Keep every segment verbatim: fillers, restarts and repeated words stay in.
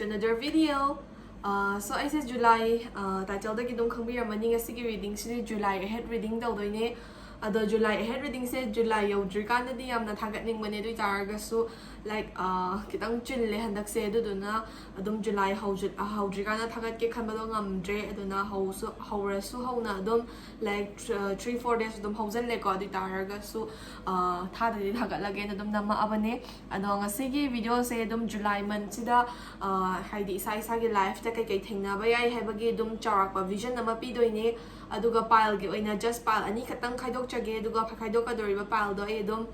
Another video. Uh, so ꯑꯩꯁꯦ July, uh, title ꯗꯒꯤ ꯑꯗꯨꯝ ꯈꯪꯕꯤꯔꯝꯃꯅꯤ, ꯉꯁꯤꯒꯤ reading ꯁꯤꯗꯤ July ahead reading ꯇꯧꯗꯣꯏꯅꯦ꯫ ꯑꯗꯣ July ahead reading ꯁꯦ July ꯌꯧꯗ꯭ꯔꯤꯀꯥꯟꯗꯗꯤ ꯌꯥꯝꯅ ꯊꯥꯒꯠꯅꯤꯡꯕꯅꯦ, ꯑꯗꯨ ꯑꯣꯏꯇꯥꯔꯒꯁꯨ, like, uh, ꯈꯤꯇꯪ ꯆꯤꯜꯂꯦ ꯍꯟꯗꯛꯁꯦ꯫ ꯑꯗꯨꯗꯨꯅ ꯑꯗꯨꯝ July ꯍꯧꯗ꯭ꯔꯤ-, uh, ꯍꯧꯗ꯭ꯔꯤꯀꯥꯟꯗ ꯊꯥꯒꯠꯀꯦ ꯈꯟꯕꯗꯣ ꯉꯝꯗ꯭ꯔꯦ꯫ ꯑꯗꯨꯅ ꯍꯧꯁꯨ, ꯍꯧꯔꯁꯨ ꯍꯧꯅ ꯑꯗꯨꯝ, like, th-, uh, three four days ꯑꯗꯨꯝ ꯍꯧꯖꯤꯜꯂꯦꯀꯣ꯫ ꯑꯗꯨ ꯑꯣꯏꯇꯥꯔꯒꯁꯨ, uh, ꯊꯥꯗꯗꯤ ꯊꯥꯒꯠꯂꯒꯦꯅ ꯑꯗꯨꯝ ꯅꯝꯃꯛꯑꯕꯅꯦ꯫ ꯑꯗꯣ ꯉꯁꯤꯒꯤ video ꯁꯦ ꯑꯗꯨꯝ July month ꯁꯤꯗ, ꯑ, ꯍꯥꯏꯗꯤ ꯏꯁꯥ ꯏꯁꯥꯒꯤ life ꯇ ꯀꯩꯀꯩ ꯊꯦꯡꯅꯕ ꯌꯥꯏ ꯍꯥꯏꯕꯒꯤ ꯑꯗꯨꯝ ꯆꯥꯎꯔꯥꯛꯄ vision ꯑꯃ ꯄꯤꯗꯣꯏꯅꯦ꯫ ꯑꯗꯨꯒ pile ꯒꯤ ꯑꯣꯏꯅ just pile ꯑꯅꯤ ꯈꯛꯇꯪ ꯈꯥꯏꯗꯣꯛꯆꯒꯦ, ꯑꯗꯨꯒ ꯈꯥꯏꯗꯣꯛꯀꯗꯧꯔꯤꯕ pile ꯗꯣ ꯑꯩ ꯑꯗꯨꯝ,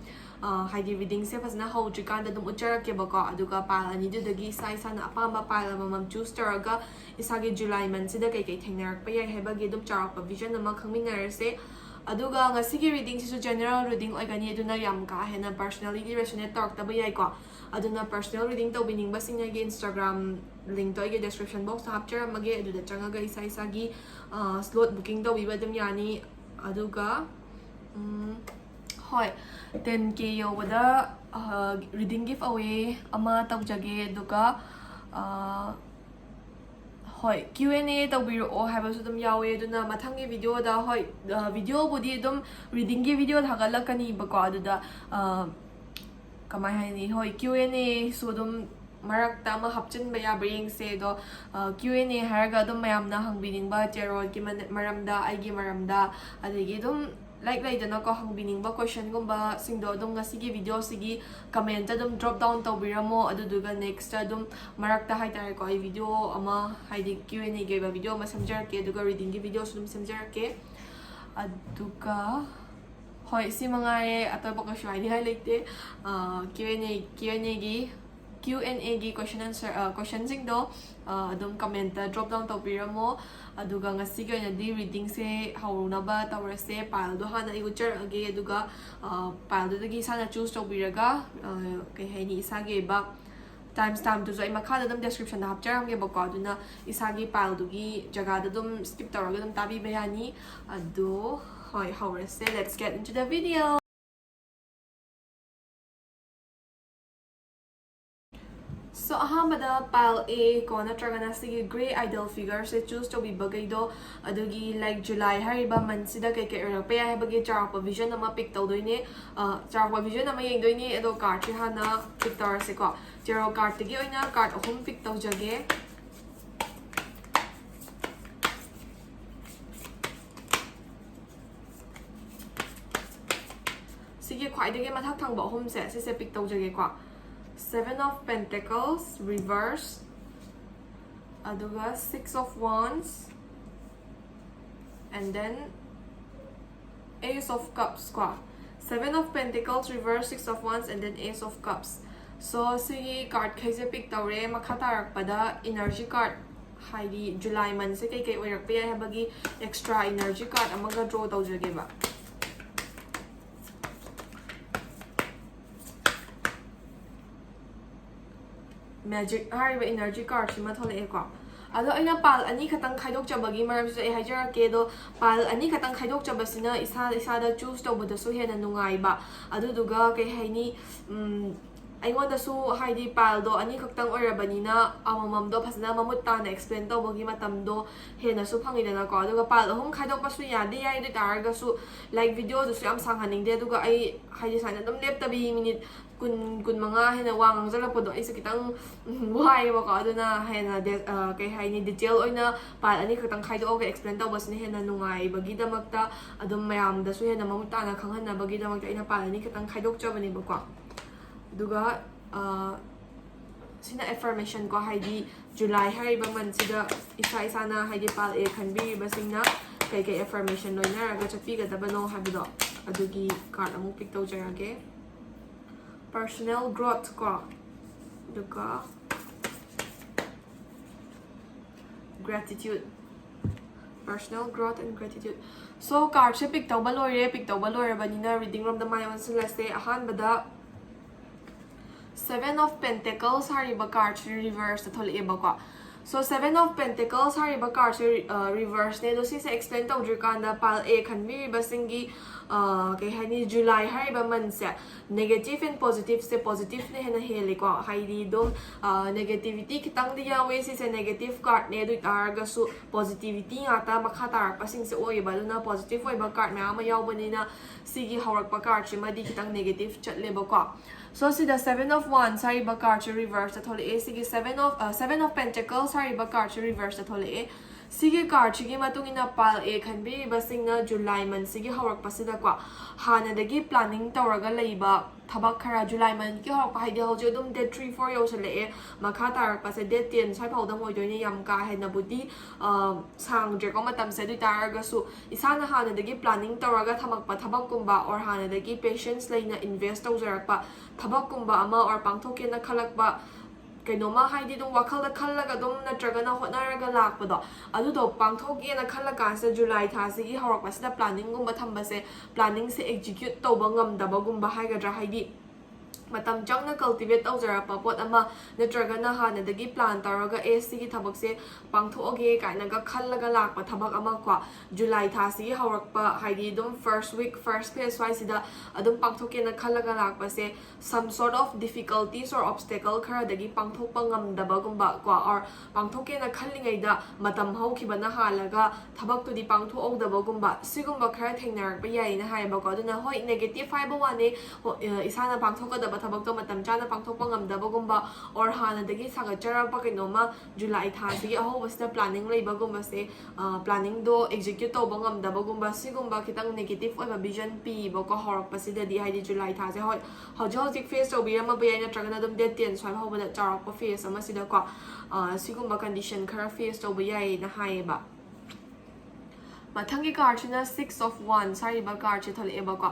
ꯑ, ꯍꯥꯏꯗꯤ reading ꯁꯦ ꯐꯖꯅ ꯍꯧꯗ꯭ꯔꯤꯀꯥꯟꯗ ꯑꯗꯨꯝ ꯎꯠꯆꯔꯛꯀꯦꯕꯀꯣ꯫ ꯑꯗꯨꯒ pile ꯑꯅꯤꯗꯨꯗꯒꯤ ꯏꯁꯥ ꯏꯁꯥꯅ ꯑꯄꯥꯝꯕ pile ꯑꯃꯃꯝ choose ꯇꯧꯔꯒ ꯏꯁꯥꯒꯤ July month ꯁꯤꯗ ꯀꯩꯀꯩ ꯊꯦꯡꯅꯔꯛꯄ ꯌꯥꯏ ꯍꯥꯏꯕꯒꯤ ꯑꯗꯨꯝ ꯆꯥꯎꯔꯥꯛꯄ vision ꯑꯃ ꯈꯪꯃꯤꯟꯅꯔꯁꯦ꯫ ꯑꯗꯨꯒ ꯉꯁꯤꯒꯤ reading ꯁꯤꯁꯨ general reading ꯑꯣꯏꯒꯅꯤ, ꯑꯗꯨꯅ ꯌꯥꯝ ꯀꯥ ꯍꯦꯟꯅ personally ꯗꯤ resonate ꯇꯧꯔꯛꯇꯕ ꯌꯥꯏꯀꯣ꯫ ꯑꯗꯨꯅ personal reading ꯇꯧꯕꯤꯅꯤꯡꯕꯁꯤꯡ ꯑꯩꯒꯤ Instagram link ꯇꯣ ꯑꯩꯒꯤ description box ꯇ ꯍꯥꯞꯆꯔꯝꯃꯒꯦ, ꯑꯗꯨꯗ ꯆꯪꯉꯒ ꯏꯁꯥ ꯏꯁꯥꯒꯤ, ꯑ, slot booking ꯇꯧꯕꯤꯕ ꯑꯗꯨꯝ ꯌꯥꯅꯤ꯫ ꯑꯗꯨꯒ, ꯎꯝ, ꯍꯣꯏ, ten K ꯌꯧꯕꯗ, ꯑ, reading giveaway ꯑꯃ ꯇꯧꯖꯒꯦ, ꯑꯗꯨꯒ, ꯑ, ꯍꯣꯏ, Q and A ꯇꯧꯕꯤꯔꯛꯑꯣ ꯍꯥꯏꯕꯁꯨ ꯑꯗꯨꯝ ꯌꯥꯎꯋꯦ꯫ ꯑꯗꯨꯅ ꯃꯊꯪꯒꯤ video ꯗ, ꯍꯣꯏ, ꯑ, video ꯕꯨꯗꯤ ꯑꯗꯨꯝ reading ꯒꯤ video ꯊꯥꯒꯠꯂꯛꯀꯅꯤꯕꯀꯣ꯫ ꯑꯗꯨꯗ, ꯑ, ꯀꯃꯥꯏ ꯍꯥꯏꯅꯤ, ꯍꯣꯏ, Q and A ꯁꯨ ꯑꯗꯨꯝ ꯃꯔꯛꯇ ꯑꯃ ꯍꯥꯞꯆꯤꯟꯕ ꯌꯥꯕ꯭ꯔꯥ ꯌꯦꯡꯁꯦ꯫ ꯑꯗꯣ, ꯑ, Q and A ꯍꯥꯏꯔꯒ ꯑꯗꯨꯝ ꯃꯌꯥꯝꯅ ꯍꯪꯕꯤꯅꯤꯡꯕ tarot ꯀꯤ ꯃꯅ-, ꯃꯔꯝꯗ, ꯑꯩꯒꯤ ꯃꯔꯝꯗ, ꯑꯗꯒꯤ ꯑꯗꯨꯝ, like, ꯂꯩꯗꯅꯀꯣ, ꯍꯪꯕꯤꯅꯤꯡꯕ question ꯒꯨꯝꯕꯁꯤꯡꯗꯣ ꯑꯗꯨꯝ ꯉꯁꯤꯒꯤ video ꯁꯤꯒꯤ comment ꯇ ꯑꯗꯨꯝ drop down ꯇꯧꯕꯤꯔꯝꯃꯣ꯫ ꯑꯗꯨꯗꯨꯒ next ꯑꯗꯨꯝ ꯃꯔꯛꯇ ꯍꯥꯏꯇꯥꯔꯦꯀꯣ, ꯑꯩ video ꯑꯃ, ꯍꯥꯏꯗꯤ Q and A ꯒꯤ ꯑꯣꯏꯕ video ꯑꯃ ꯁꯦꯝꯖꯔꯛꯀꯦ, ꯑꯗꯨꯒ reading ꯒꯤ video ꯁꯨ ꯑꯗꯨꯝ ꯁꯦꯝꯖꯔꯛꯀꯦ꯫ ꯑꯗꯨꯒ, ꯍꯣꯏ, ꯁꯤ ꯃꯉꯥꯏꯔꯦ, ꯑꯇꯣꯞꯄ ꯀꯩꯁꯨ ꯍꯥꯏꯅꯤꯡꯉꯥꯏ ꯂꯩꯇꯦ꯫ ꯑ, Q and A, Q and A ꯒꯤ, Q and A ꯒꯤ question answer, ꯑ, question ꯁꯤꯡꯗꯣ, ꯑ, ꯑꯗꯨꯝ comment ꯇ drop down ꯇꯧꯕꯤꯔꯝꯃꯣ꯫ ꯑꯗꯨꯒ ꯉꯁꯤꯒꯤ ꯑꯣꯏꯅꯗꯤ reading ꯁꯦ ꯍꯧꯅꯕ ꯇꯧꯔꯁꯦ꯫ Pile ꯗꯣ ꯍꯥꯟꯅ ꯑꯩ ꯎꯠꯆꯔꯛꯑꯒꯦ, ꯑꯗꯨꯒ, ꯑ, pile ꯗꯨꯗꯒꯤ ꯏꯁꯥꯅ choose ꯇꯧꯕꯤꯔꯒ, ꯑ, ꯀꯩ ꯍꯥꯏꯅꯤ, ꯏꯁꯥꯒꯤ ꯑꯣꯏꯕ time stamp ꯇꯨꯁꯨ ꯑꯩ ꯃꯈꯥꯗ ꯑꯗꯨꯝ description ꯗ ꯍꯥꯞꯆꯔꯝꯒꯦꯕꯀꯣ꯫ ꯑꯗꯨꯅ ꯏꯁꯥꯒꯤ pile ꯗꯨꯒꯤ ꯖꯒꯥꯗ ꯑꯗꯨꯝ skip ꯇꯧꯔꯒ ꯑꯗꯨꯝ ꯇꯥꯕꯤꯕ ꯌꯥꯅꯤ꯫ ꯑꯗꯣ, ꯍꯣꯏ, ꯍꯧꯔꯁꯦ꯫ Let's get into the video. So ꯑꯍꯥꯟꯕꯗ pile A ꯀꯣ, ꯅꯠꯇ꯭ꯔꯒꯅ ꯁꯤꯒꯤ grey idol figure ꯁꯦ choose ꯇꯧꯕꯤꯕꯈꯩꯗꯣ, ꯑꯗꯨꯒꯤ like July ꯍꯥꯏꯔꯤꯕ month ꯁꯤꯗ ꯀꯩꯀꯩ ꯑꯣꯏꯔꯛꯄ ꯌꯥꯏ ꯍꯥꯏꯕꯒꯤ ꯆꯥꯎꯔꯥꯛꯄ vision ꯑꯃ pick ꯇꯧꯗꯣꯏꯅꯦ꯫ ꯑ, ꯆꯥꯎꯔꯥꯛꯄ vision ꯑꯃ ꯌꯦꯡꯗꯣꯏꯅꯦ꯫ ꯑꯗꯣ card ꯁꯦ ꯍꯥꯟꯅ pick ꯇꯧꯔꯁꯦꯀꯣ꯫ Tarot card ꯇꯒꯤ ꯑꯣꯏꯅ card ꯑꯍꯨꯝ pick ꯇꯧꯖꯒꯦ꯫ ꯁꯤꯒꯤ ꯈ꯭ꯋꯥꯏꯗꯒꯤ ꯃꯊꯛ ꯊꯪꯕ ꯑꯍꯨꯝꯁꯦ, ꯁꯤꯁꯦ pick ꯇꯧꯖꯒꯦꯀꯣ꯫ Seven of Pentacles reverse, ꯑꯗꯨꯒ Six of Wands, and then Ace of Cups ꯀꯣ꯫ Seven of Pentacles reverse, Six of Wands, and then Ace of Cups. So ꯁꯤꯒꯤ card ꯈꯩꯁꯦ pick ꯇꯧꯔꯦ꯫ ꯃꯈꯥ ꯇꯥꯔꯛꯄꯗ energy card, ꯍꯥꯏꯗꯤ July month ꯁꯦ ꯀꯩꯀꯩ ꯑꯣꯏꯔꯛꯄ ꯌꯥꯏ ꯍꯥꯏꯕꯒꯤ extra energy card ꯑꯃꯒ draw ꯇꯧꯖꯒꯦꯕ꯫ Magic ꯍꯥꯏꯔꯤꯕ energy card ꯁꯤꯃ ꯊꯣꯛꯂꯛꯑꯦꯀꯣ꯫ ꯑꯗꯣ ꯑꯩꯅ pile ꯑꯅꯤ ꯈꯛꯇꯪ ꯈꯥꯏꯗꯣꯛꯆꯕꯒꯤ ꯃꯔꯝꯁꯤꯁꯨ ꯑꯩ ꯍꯥꯏꯖꯔꯛꯀꯦ꯫ ꯑꯗꯣ pile ꯑꯅꯤ ꯈꯛꯇꯪ ꯈꯥꯏꯗꯣꯛꯆꯕꯁꯤꯅ ꯏꯁꯥ ꯏꯁꯥꯗ choose ꯇꯧꯕꯗꯁꯨ ꯍꯦꯟꯅ ꯅꯨꯡꯉꯥꯏꯕ, ꯑꯗꯨꯗꯨꯒ ꯀꯩ ꯍꯥꯏꯅꯤ, ꯎꯝ, ꯑꯩꯉꯣꯟꯗꯁꯨ ꯍꯥꯏꯗꯤ pile ꯗꯣ ꯑꯅꯤ ꯈꯛꯇꯪ ꯑꯣꯏꯔꯕꯅꯤꯅ ꯑꯃꯃꯝꯗꯣ ꯐꯖꯅ ꯃꯃꯨꯠ ꯇꯥꯅ explain ꯇꯧꯕꯒꯤ ꯃꯇꯝꯗꯣ ꯍꯦꯟꯅꯁꯨ ꯐꯪꯉꯤꯗꯅꯀꯣ꯫ ꯑꯗꯨꯒ pile ꯑꯍꯨꯝ ꯈꯥꯏꯗꯣꯛꯄꯁꯨ ꯌꯥꯗꯤ ꯌꯥꯏ, ꯑꯗꯨ ꯑꯣꯏ ꯇꯥꯔꯒꯁꯨ like video ꯗꯨꯁꯨ ꯌꯥꯝ ꯁꯥꯡꯍꯟꯅꯤꯡꯗꯦ꯫ ꯑꯗꯨꯒ ꯑꯩ ꯍꯥꯏꯗꯤ ꯁꯨꯃꯥꯏꯅ ꯑꯗꯨꯝ ꯂꯦꯞꯇꯕꯤ minute ꯀꯨꯟ, ꯀꯨꯟ ꯃꯉꯥ ꯍꯦꯟꯅ ꯋꯥ ꯉꯥꯡꯖꯜꯂꯛꯄꯗꯣ ꯑꯩꯁꯨ ꯈꯤꯇꯪ, ꯎꯝ, ꯋꯥꯏꯌꯦꯕꯀꯣ꯫ ꯑꯗꯨꯅ ꯍꯦꯟꯅ ꯗꯦ-, ꯑ, ꯀꯩ ꯍꯥꯏꯅꯤ, detail ꯑꯣꯏꯅ pile ꯑꯅꯤ ꯈꯛꯇꯪ ꯈꯥꯏꯗꯣꯛꯑꯒ explain ꯇꯧꯕꯁꯤꯅ ꯍꯦꯟꯅ ꯅꯨꯡꯉꯥꯏꯕꯒꯤꯗꯃꯛꯇ, ꯑꯗꯨꯝ ꯃꯌꯥꯝꯗꯁꯨ ꯍꯦꯟꯅ ꯃꯃꯨꯠ ꯇꯥꯅ ꯈꯪꯍꯟꯅꯕꯒꯤꯗꯃꯛꯇ ꯑꯩꯅ pile ꯑꯅꯤ ꯈꯛꯇꯪ ꯈꯥꯏꯗꯣꯛꯆꯕꯅꯦꯕꯀꯣ꯫ ꯑꯗꯨꯒ, ꯑ, ꯁꯤꯅ affirmation ꯀꯣ, ꯍꯥꯏꯗꯤ July ꯍꯥꯏꯔꯤꯕ month ꯁꯤꯗ ꯏꯁꯥ ꯏꯁꯥꯅ ꯍꯥꯏꯗꯤ pile A ꯈꯟꯕꯤꯔꯤꯕꯁꯤꯡꯅ ꯀꯩꯀꯩ affirmation ꯂꯣꯏꯅꯔꯒ ꯆꯠꯄꯤꯒꯗꯕꯅꯣ ꯍꯥꯏꯕꯗꯣ, ꯑꯗꯨꯒꯤ card ꯑꯃꯨꯛ pick ꯇꯧꯖꯔꯒꯦ꯫ Personal growth ꯀꯣ, ꯑꯗꯨꯒ gratitude, personal growth and gratitude꯫ So card say pick ꯇꯧꯕ ꯂꯣꯏꯔꯦ꯫ Pick ꯇꯧꯕ ꯂꯣꯏꯔꯕꯅꯤꯅ reading ꯔꯣꯝꯗ ꯃꯥꯏ ꯑꯣꯟꯁꯤꯜꯂꯁꯦ꯫ ꯑꯍꯥꯟꯕꯗ Seven of Pentacles ꯍꯥꯏꯔꯤꯕ card ꯁꯤ reverse ꯇ ꯊꯣꯛꯂꯛꯑꯦꯕꯀꯣ꯫ So, Seven of Pentacles ꯍꯥꯏꯔꯤꯕ cardꯁꯦ reverseꯅꯦ꯫ ꯑꯗꯣ ꯁꯤꯁꯦ explain ꯇꯧꯗ꯭ꯔꯤꯀꯥꯟꯗ, pile A ꯈꯟꯕꯤꯔꯤꯕꯁꯤꯡꯒꯤ, ꯑ, ꯀꯩ ꯍꯥꯏꯅꯤ, July ꯍꯥꯏꯔꯤꯕ monthꯁꯦ negative and positiveꯁꯦ, positiveꯅ ꯍꯦꯟꯅ ꯍꯦꯜꯂꯤꯀꯣ꯫ ꯍꯥꯏꯗꯤ ꯑꯗꯨꯝ, ꯑ, negativity ꯈꯤꯇꯪꯗꯤ ꯌꯥꯎꯋꯦ꯫ ꯁꯤꯁꯦ negative cardꯅꯦ, ꯑꯗꯨ ꯑꯣꯏꯇꯥꯔꯒꯁꯨ positivity ꯉꯥꯛꯇ ꯃꯈꯥ ꯇꯥꯔꯛꯄꯁꯤꯡꯁꯦ ꯑꯣꯏꯌꯦꯕ꯫ ꯑꯗꯨꯅ positive ꯑꯣꯏꯕ card ꯃꯌꯥꯝ ꯑꯃ ꯌꯥꯎꯕꯅꯤꯅ ꯁꯤꯒꯤ ꯍꯧꯔꯛꯄ cardꯁꯤꯃꯗꯤ ꯈꯤꯇꯪ negative ꯆꯠꯂꯦꯕꯀꯣ꯫ So, ꯁꯤꯗ Seven of Wands ꯍꯥꯏꯔꯤꯕ cardꯁꯦ reverseꯇ ꯊꯣꯛꯂꯛꯑꯦ꯫ ꯁꯤꯒꯤ Seven of, ꯑ, Seven of Pentacles ꯍꯥꯏꯔꯤꯕ cardꯁꯦ reverseꯇ ꯊꯣꯛꯂꯛꯑꯦ꯫ ꯁꯤꯒꯤ cardꯁꯤꯒꯤ ꯃꯇꯨꯡ ꯏꯟꯅ pile A ꯈꯟꯕꯤꯔꯤꯕꯁꯤꯡꯅ July monthꯁꯤꯒꯤ ꯍꯧꯔꯛꯄꯁꯤꯗꯀꯣ, ꯍꯥꯟꯅꯗꯒꯤ planning ꯇꯧꯔꯒ ꯂꯩꯕ ꯊꯕꯛ ꯈꯔ, July monthꯀꯤ ꯍꯧꯔꯛꯄ ꯍꯥꯏꯗꯤ ꯍꯧꯖꯤꯛ ꯑꯗꯨꯝ date three, four ꯌꯧꯁꯜꯂꯛꯑꯦ, ꯃꯈꯥ ꯇꯥꯔꯛꯄꯁꯦ date ten ꯁ꯭ꯋꯥꯏꯐꯥꯎꯗꯪ ꯑꯣꯏꯗꯣꯏꯅꯦ, ꯌꯥꯝ ꯀꯥ ꯍꯦꯟꯅꯕꯨꯗꯤ, ꯑ, ꯁꯥꯡꯗ꯭ꯔꯦꯀꯣ ꯃꯇꯝꯁꯦ꯫ ꯑꯗꯨ ꯑꯣꯏꯇꯥꯔꯒꯁꯨ ꯏꯁꯥꯅ ꯍꯥꯟꯅꯗꯒꯤ planning ꯇꯧꯔꯒ ꯊꯝꯃꯛꯄ ꯊꯕꯛꯀꯨꯝꯕ, or ꯍꯥꯟꯅꯗꯒꯤ patience ꯂꯩꯅ invest ꯇꯧꯖꯔꯛꯄ ꯊꯕꯛꯀꯨꯝꯕ ꯑꯃ, or ꯄꯥꯡꯊꯣꯛꯀꯦꯅ ꯈꯜꯂꯛꯄ ꯀꯩꯅꯣꯝꯃ, ꯍꯥꯏꯗꯤ ꯑꯗꯨꯝ ꯋꯥꯈꯜꯗ ꯈꯜꯂꯒ ꯑꯗꯨꯝ, ꯅꯠꯇ꯭ꯔꯒꯅ ꯍꯣꯠꯅꯔꯒ ꯂꯥꯛꯄꯗꯣ, ꯑꯗꯨꯗꯣ ꯄꯥꯡꯊꯣꯛꯀꯦꯅ ꯈꯜꯂ ꯀꯥꯟꯁꯤꯗ July ꯊꯥꯁꯤꯒꯤ ꯍꯧꯔꯛꯄꯁꯤꯗ planningꯒꯨꯝꯕ ꯊꯝꯕꯁꯦ, planningꯁꯦ execute ꯇꯧꯕ ꯉꯝꯗꯕꯒꯨꯝꯕ ꯍꯥꯏꯒꯗ꯭ꯔꯥ, ꯍꯥꯏꯗꯤ ꯃꯇꯝ ꯆꯪꯅ cultivate ꯇꯧꯖꯔꯛꯄ ꯄꯣꯠ ꯑꯃ, ꯅꯠꯇ꯭ꯔꯒꯅ ꯍꯥꯟꯅꯗꯒꯤ plan ꯇꯧꯔꯒ, "ꯑꯦ, ꯁꯤꯒꯤ ꯊꯕꯛꯁꯦ ꯄꯥꯡꯊꯣꯛꯑꯒꯦ" ꯀꯥꯏꯅꯒ ꯈꯜꯂꯒ ꯂꯥꯛꯄ ꯊꯕꯛ ꯑꯃ ꯀꯣ, July ꯊꯥꯁꯤꯒꯤ ꯍꯧꯔꯛꯄ, ꯍꯥꯏꯗꯤ ꯑꯗꯨꯝ first week, first phase ꯁ꯭ꯋꯥꯏꯁꯤꯗ ꯑꯗꯨꯝ ꯄꯥꯡꯊꯣꯛꯀꯦꯅ ꯈꯜꯂꯒ ꯂꯥꯛꯄꯁꯦ, some sort of difficulties or obstacle ꯈꯔꯗꯒꯤ ꯄꯥꯡꯊꯣꯛꯄ ꯉꯝꯗꯕꯒꯨꯝꯕ ꯀꯣ, or ꯄꯥꯡꯊꯣꯛꯀꯦꯅ ꯈꯜꯂꯤꯉꯩꯗ ꯃꯇꯝ ꯍꯧꯈꯤꯕꯅ ꯍꯥꯜꯂꯒ ꯊꯕꯛꯇꯨꯗꯤ ꯄꯥꯡꯊꯣꯛꯍꯧꯗꯕꯒꯨꯝꯕ, ꯁꯤꯒꯨꯝꯕ ꯈꯔ ꯊꯦꯡꯅꯔꯛꯄ ꯌꯥꯏꯅ ꯍꯥꯏꯌꯦꯕꯀꯣ꯫ ꯑꯗꯨꯅ ꯍꯣꯏ, negative ꯍꯥꯏꯕ ꯋꯥꯅꯤ, ꯍꯣ-, ꯑ, ꯏꯁꯥꯅ ꯄꯥꯡꯊꯣꯛꯀꯗꯕ ꯊꯕꯛꯇꯣ ꯃꯇꯝ ꯆꯥꯅ ꯄꯥꯡꯊꯣꯛꯄ ꯉꯝꯗꯕꯒꯨꯝꯕ, or ꯍꯥꯟꯅꯗꯒꯤ ꯁꯥꯒꯠꯆꯔꯛꯄ ꯀꯩꯅꯣꯝꯃ July ꯊꯥꯁꯤꯒꯤ ꯑꯍꯧꯕꯁꯤꯗ planning ꯂꯩꯕꯒꯨꯝꯕꯁꯦ, ꯑ, planningꯗꯣ execute ꯇꯧꯕ ꯉꯝꯗꯕꯒꯨꯝꯕ, ꯁꯤꯒꯨꯝꯕ ꯈꯤꯇꯪ negative ꯑꯣꯏꯕ vision ꯄꯤꯕꯀꯣ ꯍꯧꯔꯛꯄꯁꯤꯗꯗꯤ, ꯍꯥꯏꯗꯤ July ꯊꯥꯁꯦ꯫ ꯍꯣꯏ, ꯍꯧꯖꯤꯛ ꯍꯧꯖꯤꯛ face ꯇꯧꯕꯤꯔꯝꯃꯕ ꯌꯥꯏ, ꯅꯠꯇ꯭ꯔꯒꯅ ꯑꯗꯨꯝ date ten ꯁ꯭ꯋꯥꯏ ꯐꯥꯎꯕꯗ ꯆꯥꯎꯔꯛꯄ phase ꯑꯃꯁꯤꯗꯀꯣ, ꯑ, ꯁꯤꯒꯨꯝꯕ condition ꯈꯔ face ꯇꯧꯕ ꯌꯥꯏꯌꯦꯅ ꯍꯥꯏꯌꯦꯕ꯫ ꯃꯊꯪꯒꯤ cardꯁꯤꯅ Six of Wands ꯍꯥꯏꯔꯤꯕ cardꯁꯦ ꯊꯣꯛꯂꯛꯑꯦꯕꯀꯣ꯫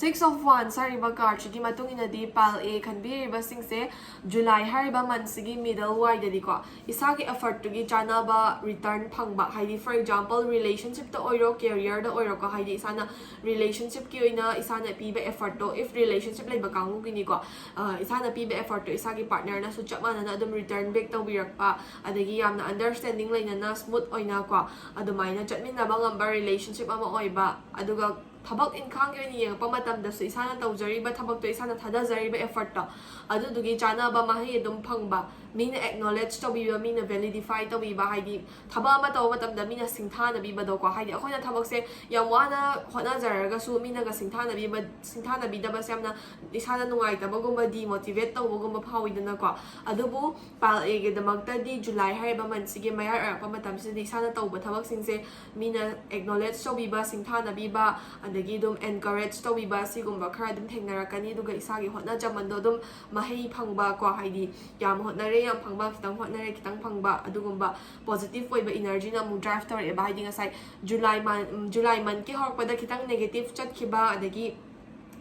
Six of Wands ꯍꯥꯏꯔꯤꯕ cardꯁꯤꯒꯤ ꯃꯇꯨꯡ ꯏꯟꯅꯗꯤ pile A ꯈꯟꯕꯤꯔꯤꯕꯁꯤꯡꯁꯦ July ꯍꯥꯏꯔꯤꯕ monthꯁꯤꯒꯤ middle ꯋꯥꯏꯗꯗꯤꯀꯣ, ꯏꯁꯥꯒꯤ effortꯇꯨꯒꯤ ꯆꯥꯅꯕ return ꯐꯪꯕ, ꯍꯥꯏꯗꯤ for example relationshipꯇ ꯑꯣꯏꯔꯣ, careerꯗ ꯑꯣꯏꯔꯣꯀꯣ, ꯍꯥꯏꯗꯤ ꯏꯁꯥꯅ relationshipꯀꯤ ꯑꯣꯏꯅ ꯏꯁꯥꯅ ꯄꯤꯕ effortꯇꯣ, if relationship ꯂꯩꯕ ꯀꯥꯡꯕꯨꯒꯤꯅꯤꯀꯣ, ꯑ, ꯏꯁꯥꯅ ꯄꯤꯕ effortꯇꯣ ꯏꯁꯥꯒꯤ partnerꯅꯁꯨ ꯆꯞ ꯃꯥꯟꯅꯅ ꯑꯗꯨꯝ return back ꯇꯧꯕꯤꯔꯛꯄ, ꯑꯗꯒꯤ ꯌꯥꯝꯅ understanding ꯂꯩꯅꯅ smooth ꯑꯣꯏꯅꯀꯣ ꯑꯗꯨꯃꯥꯏꯅ ꯆꯠꯃꯤꯟꯅꯕ ꯉꯝꯕ relationship ꯑꯃ ꯑꯣꯏꯕ, ꯑꯗꯨꯒ ꯊꯕꯛ ꯏꯪꯈꯥꯡꯒꯤ ꯑꯣꯏꯅ ꯌꯦꯡꯉꯛꯄ ꯃꯇꯝꯗꯁꯨ ꯏꯁꯥꯅ ꯇꯧꯖꯔꯤꯕ ꯊꯕꯛꯇꯣ, ꯏꯁꯥꯅ ꯊꯥꯗꯖꯔꯤꯕ effortꯇꯣ, ꯑꯗꯨꯗꯨꯒꯤ ꯆꯥꯅꯕ ꯃꯍꯩ ꯑꯗꯨꯝ ꯐꯪꯕ, ꯃꯤꯅ acknowledge ꯇꯧꯕꯤꯕ, ꯃꯤꯅ validify ꯇꯧꯕꯤꯕ, ꯍꯥꯏꯗꯤ ꯊꯕꯛ ꯑꯃ ꯇꯧꯕ ꯃꯇꯝꯗ ꯃꯤꯅ ꯁꯤꯡꯊꯥꯅꯕꯤꯕꯗꯣꯀꯣ, ꯍꯥꯏꯗꯤ ꯑꯩꯈꯣꯏꯅ ꯊꯕꯛꯁꯦ ꯌꯥꯝ ꯋꯥꯅ ꯍꯣꯠꯅꯖꯔꯒꯁꯨ ꯃꯤꯅꯒ ꯁꯤꯡꯊꯥꯅꯕꯤꯕ, ꯁꯤꯡꯊꯥꯅꯕꯤꯗꯕꯁꯦ ꯌꯥꯝꯅ ꯏꯁꯥꯗ ꯅꯨꯡꯉꯥꯏꯇꯕꯒꯨꯝꯕ, demotivate ꯇꯧꯕꯒꯨꯝꯕ ꯐꯥꯎꯋꯤꯗꯅꯀꯣ꯫ ꯑꯗꯨꯕꯨ pile Aꯒꯤꯗꯃꯛꯇꯗꯤ July ꯍꯥꯏꯔꯤꯕ monthꯁꯤꯒꯤ ꯃꯌꯥꯏ ꯑꯣꯏꯔꯛꯄ ꯃꯇꯝꯁꯤꯗꯗꯤ ꯏꯁꯥꯅ ꯇꯧꯕ ꯊꯕꯛꯁꯤꯡꯁꯦ ꯃꯤꯅ acknowledge ꯇꯧꯕꯤꯕ, ꯁꯤꯡꯊꯥꯅꯕꯤꯕ, ꯑꯗꯒꯤ ꯑꯗꯨꯝ encourage ꯇꯧꯕꯤꯕ, ꯁꯤꯒꯨꯝꯕ ꯈꯔ ꯑꯗꯨꯝ ꯊꯦꯡꯅꯔꯛꯀꯅꯤ꯫ ꯑꯗꯨꯒ ꯏꯁꯥꯒꯤ ꯍꯣꯠꯅꯖꯃꯟꯗꯣ ꯑꯗꯨꯝ ꯃꯍꯩ ꯐꯪꯕ ꯀꯣ, ꯍꯥꯏꯗꯤ ꯌꯥꯝ ꯍꯣꯠꯅꯔꯦ, ꯌꯥꯝ ꯐꯪꯕ, ꯈꯤꯇꯪ ꯍꯣꯠꯅꯔꯦ, ꯈꯤꯇꯪ ꯐꯪꯕ, ꯑꯗꯨꯒꯨꯝꯕ positive ꯑꯣꯏꯕ energyꯅ ꯑꯃꯨꯛ drive ꯇꯧꯔꯛꯑꯦꯕ꯫ ꯍꯥꯏꯗꯤ ꯉꯁꯥꯏ July month, ꯎꯝ, July monthꯀꯤ ꯍꯧꯔꯛꯄꯗ ꯈꯤꯇꯪ negative ꯆꯠꯈꯤꯕ, ꯑꯗꯒꯤ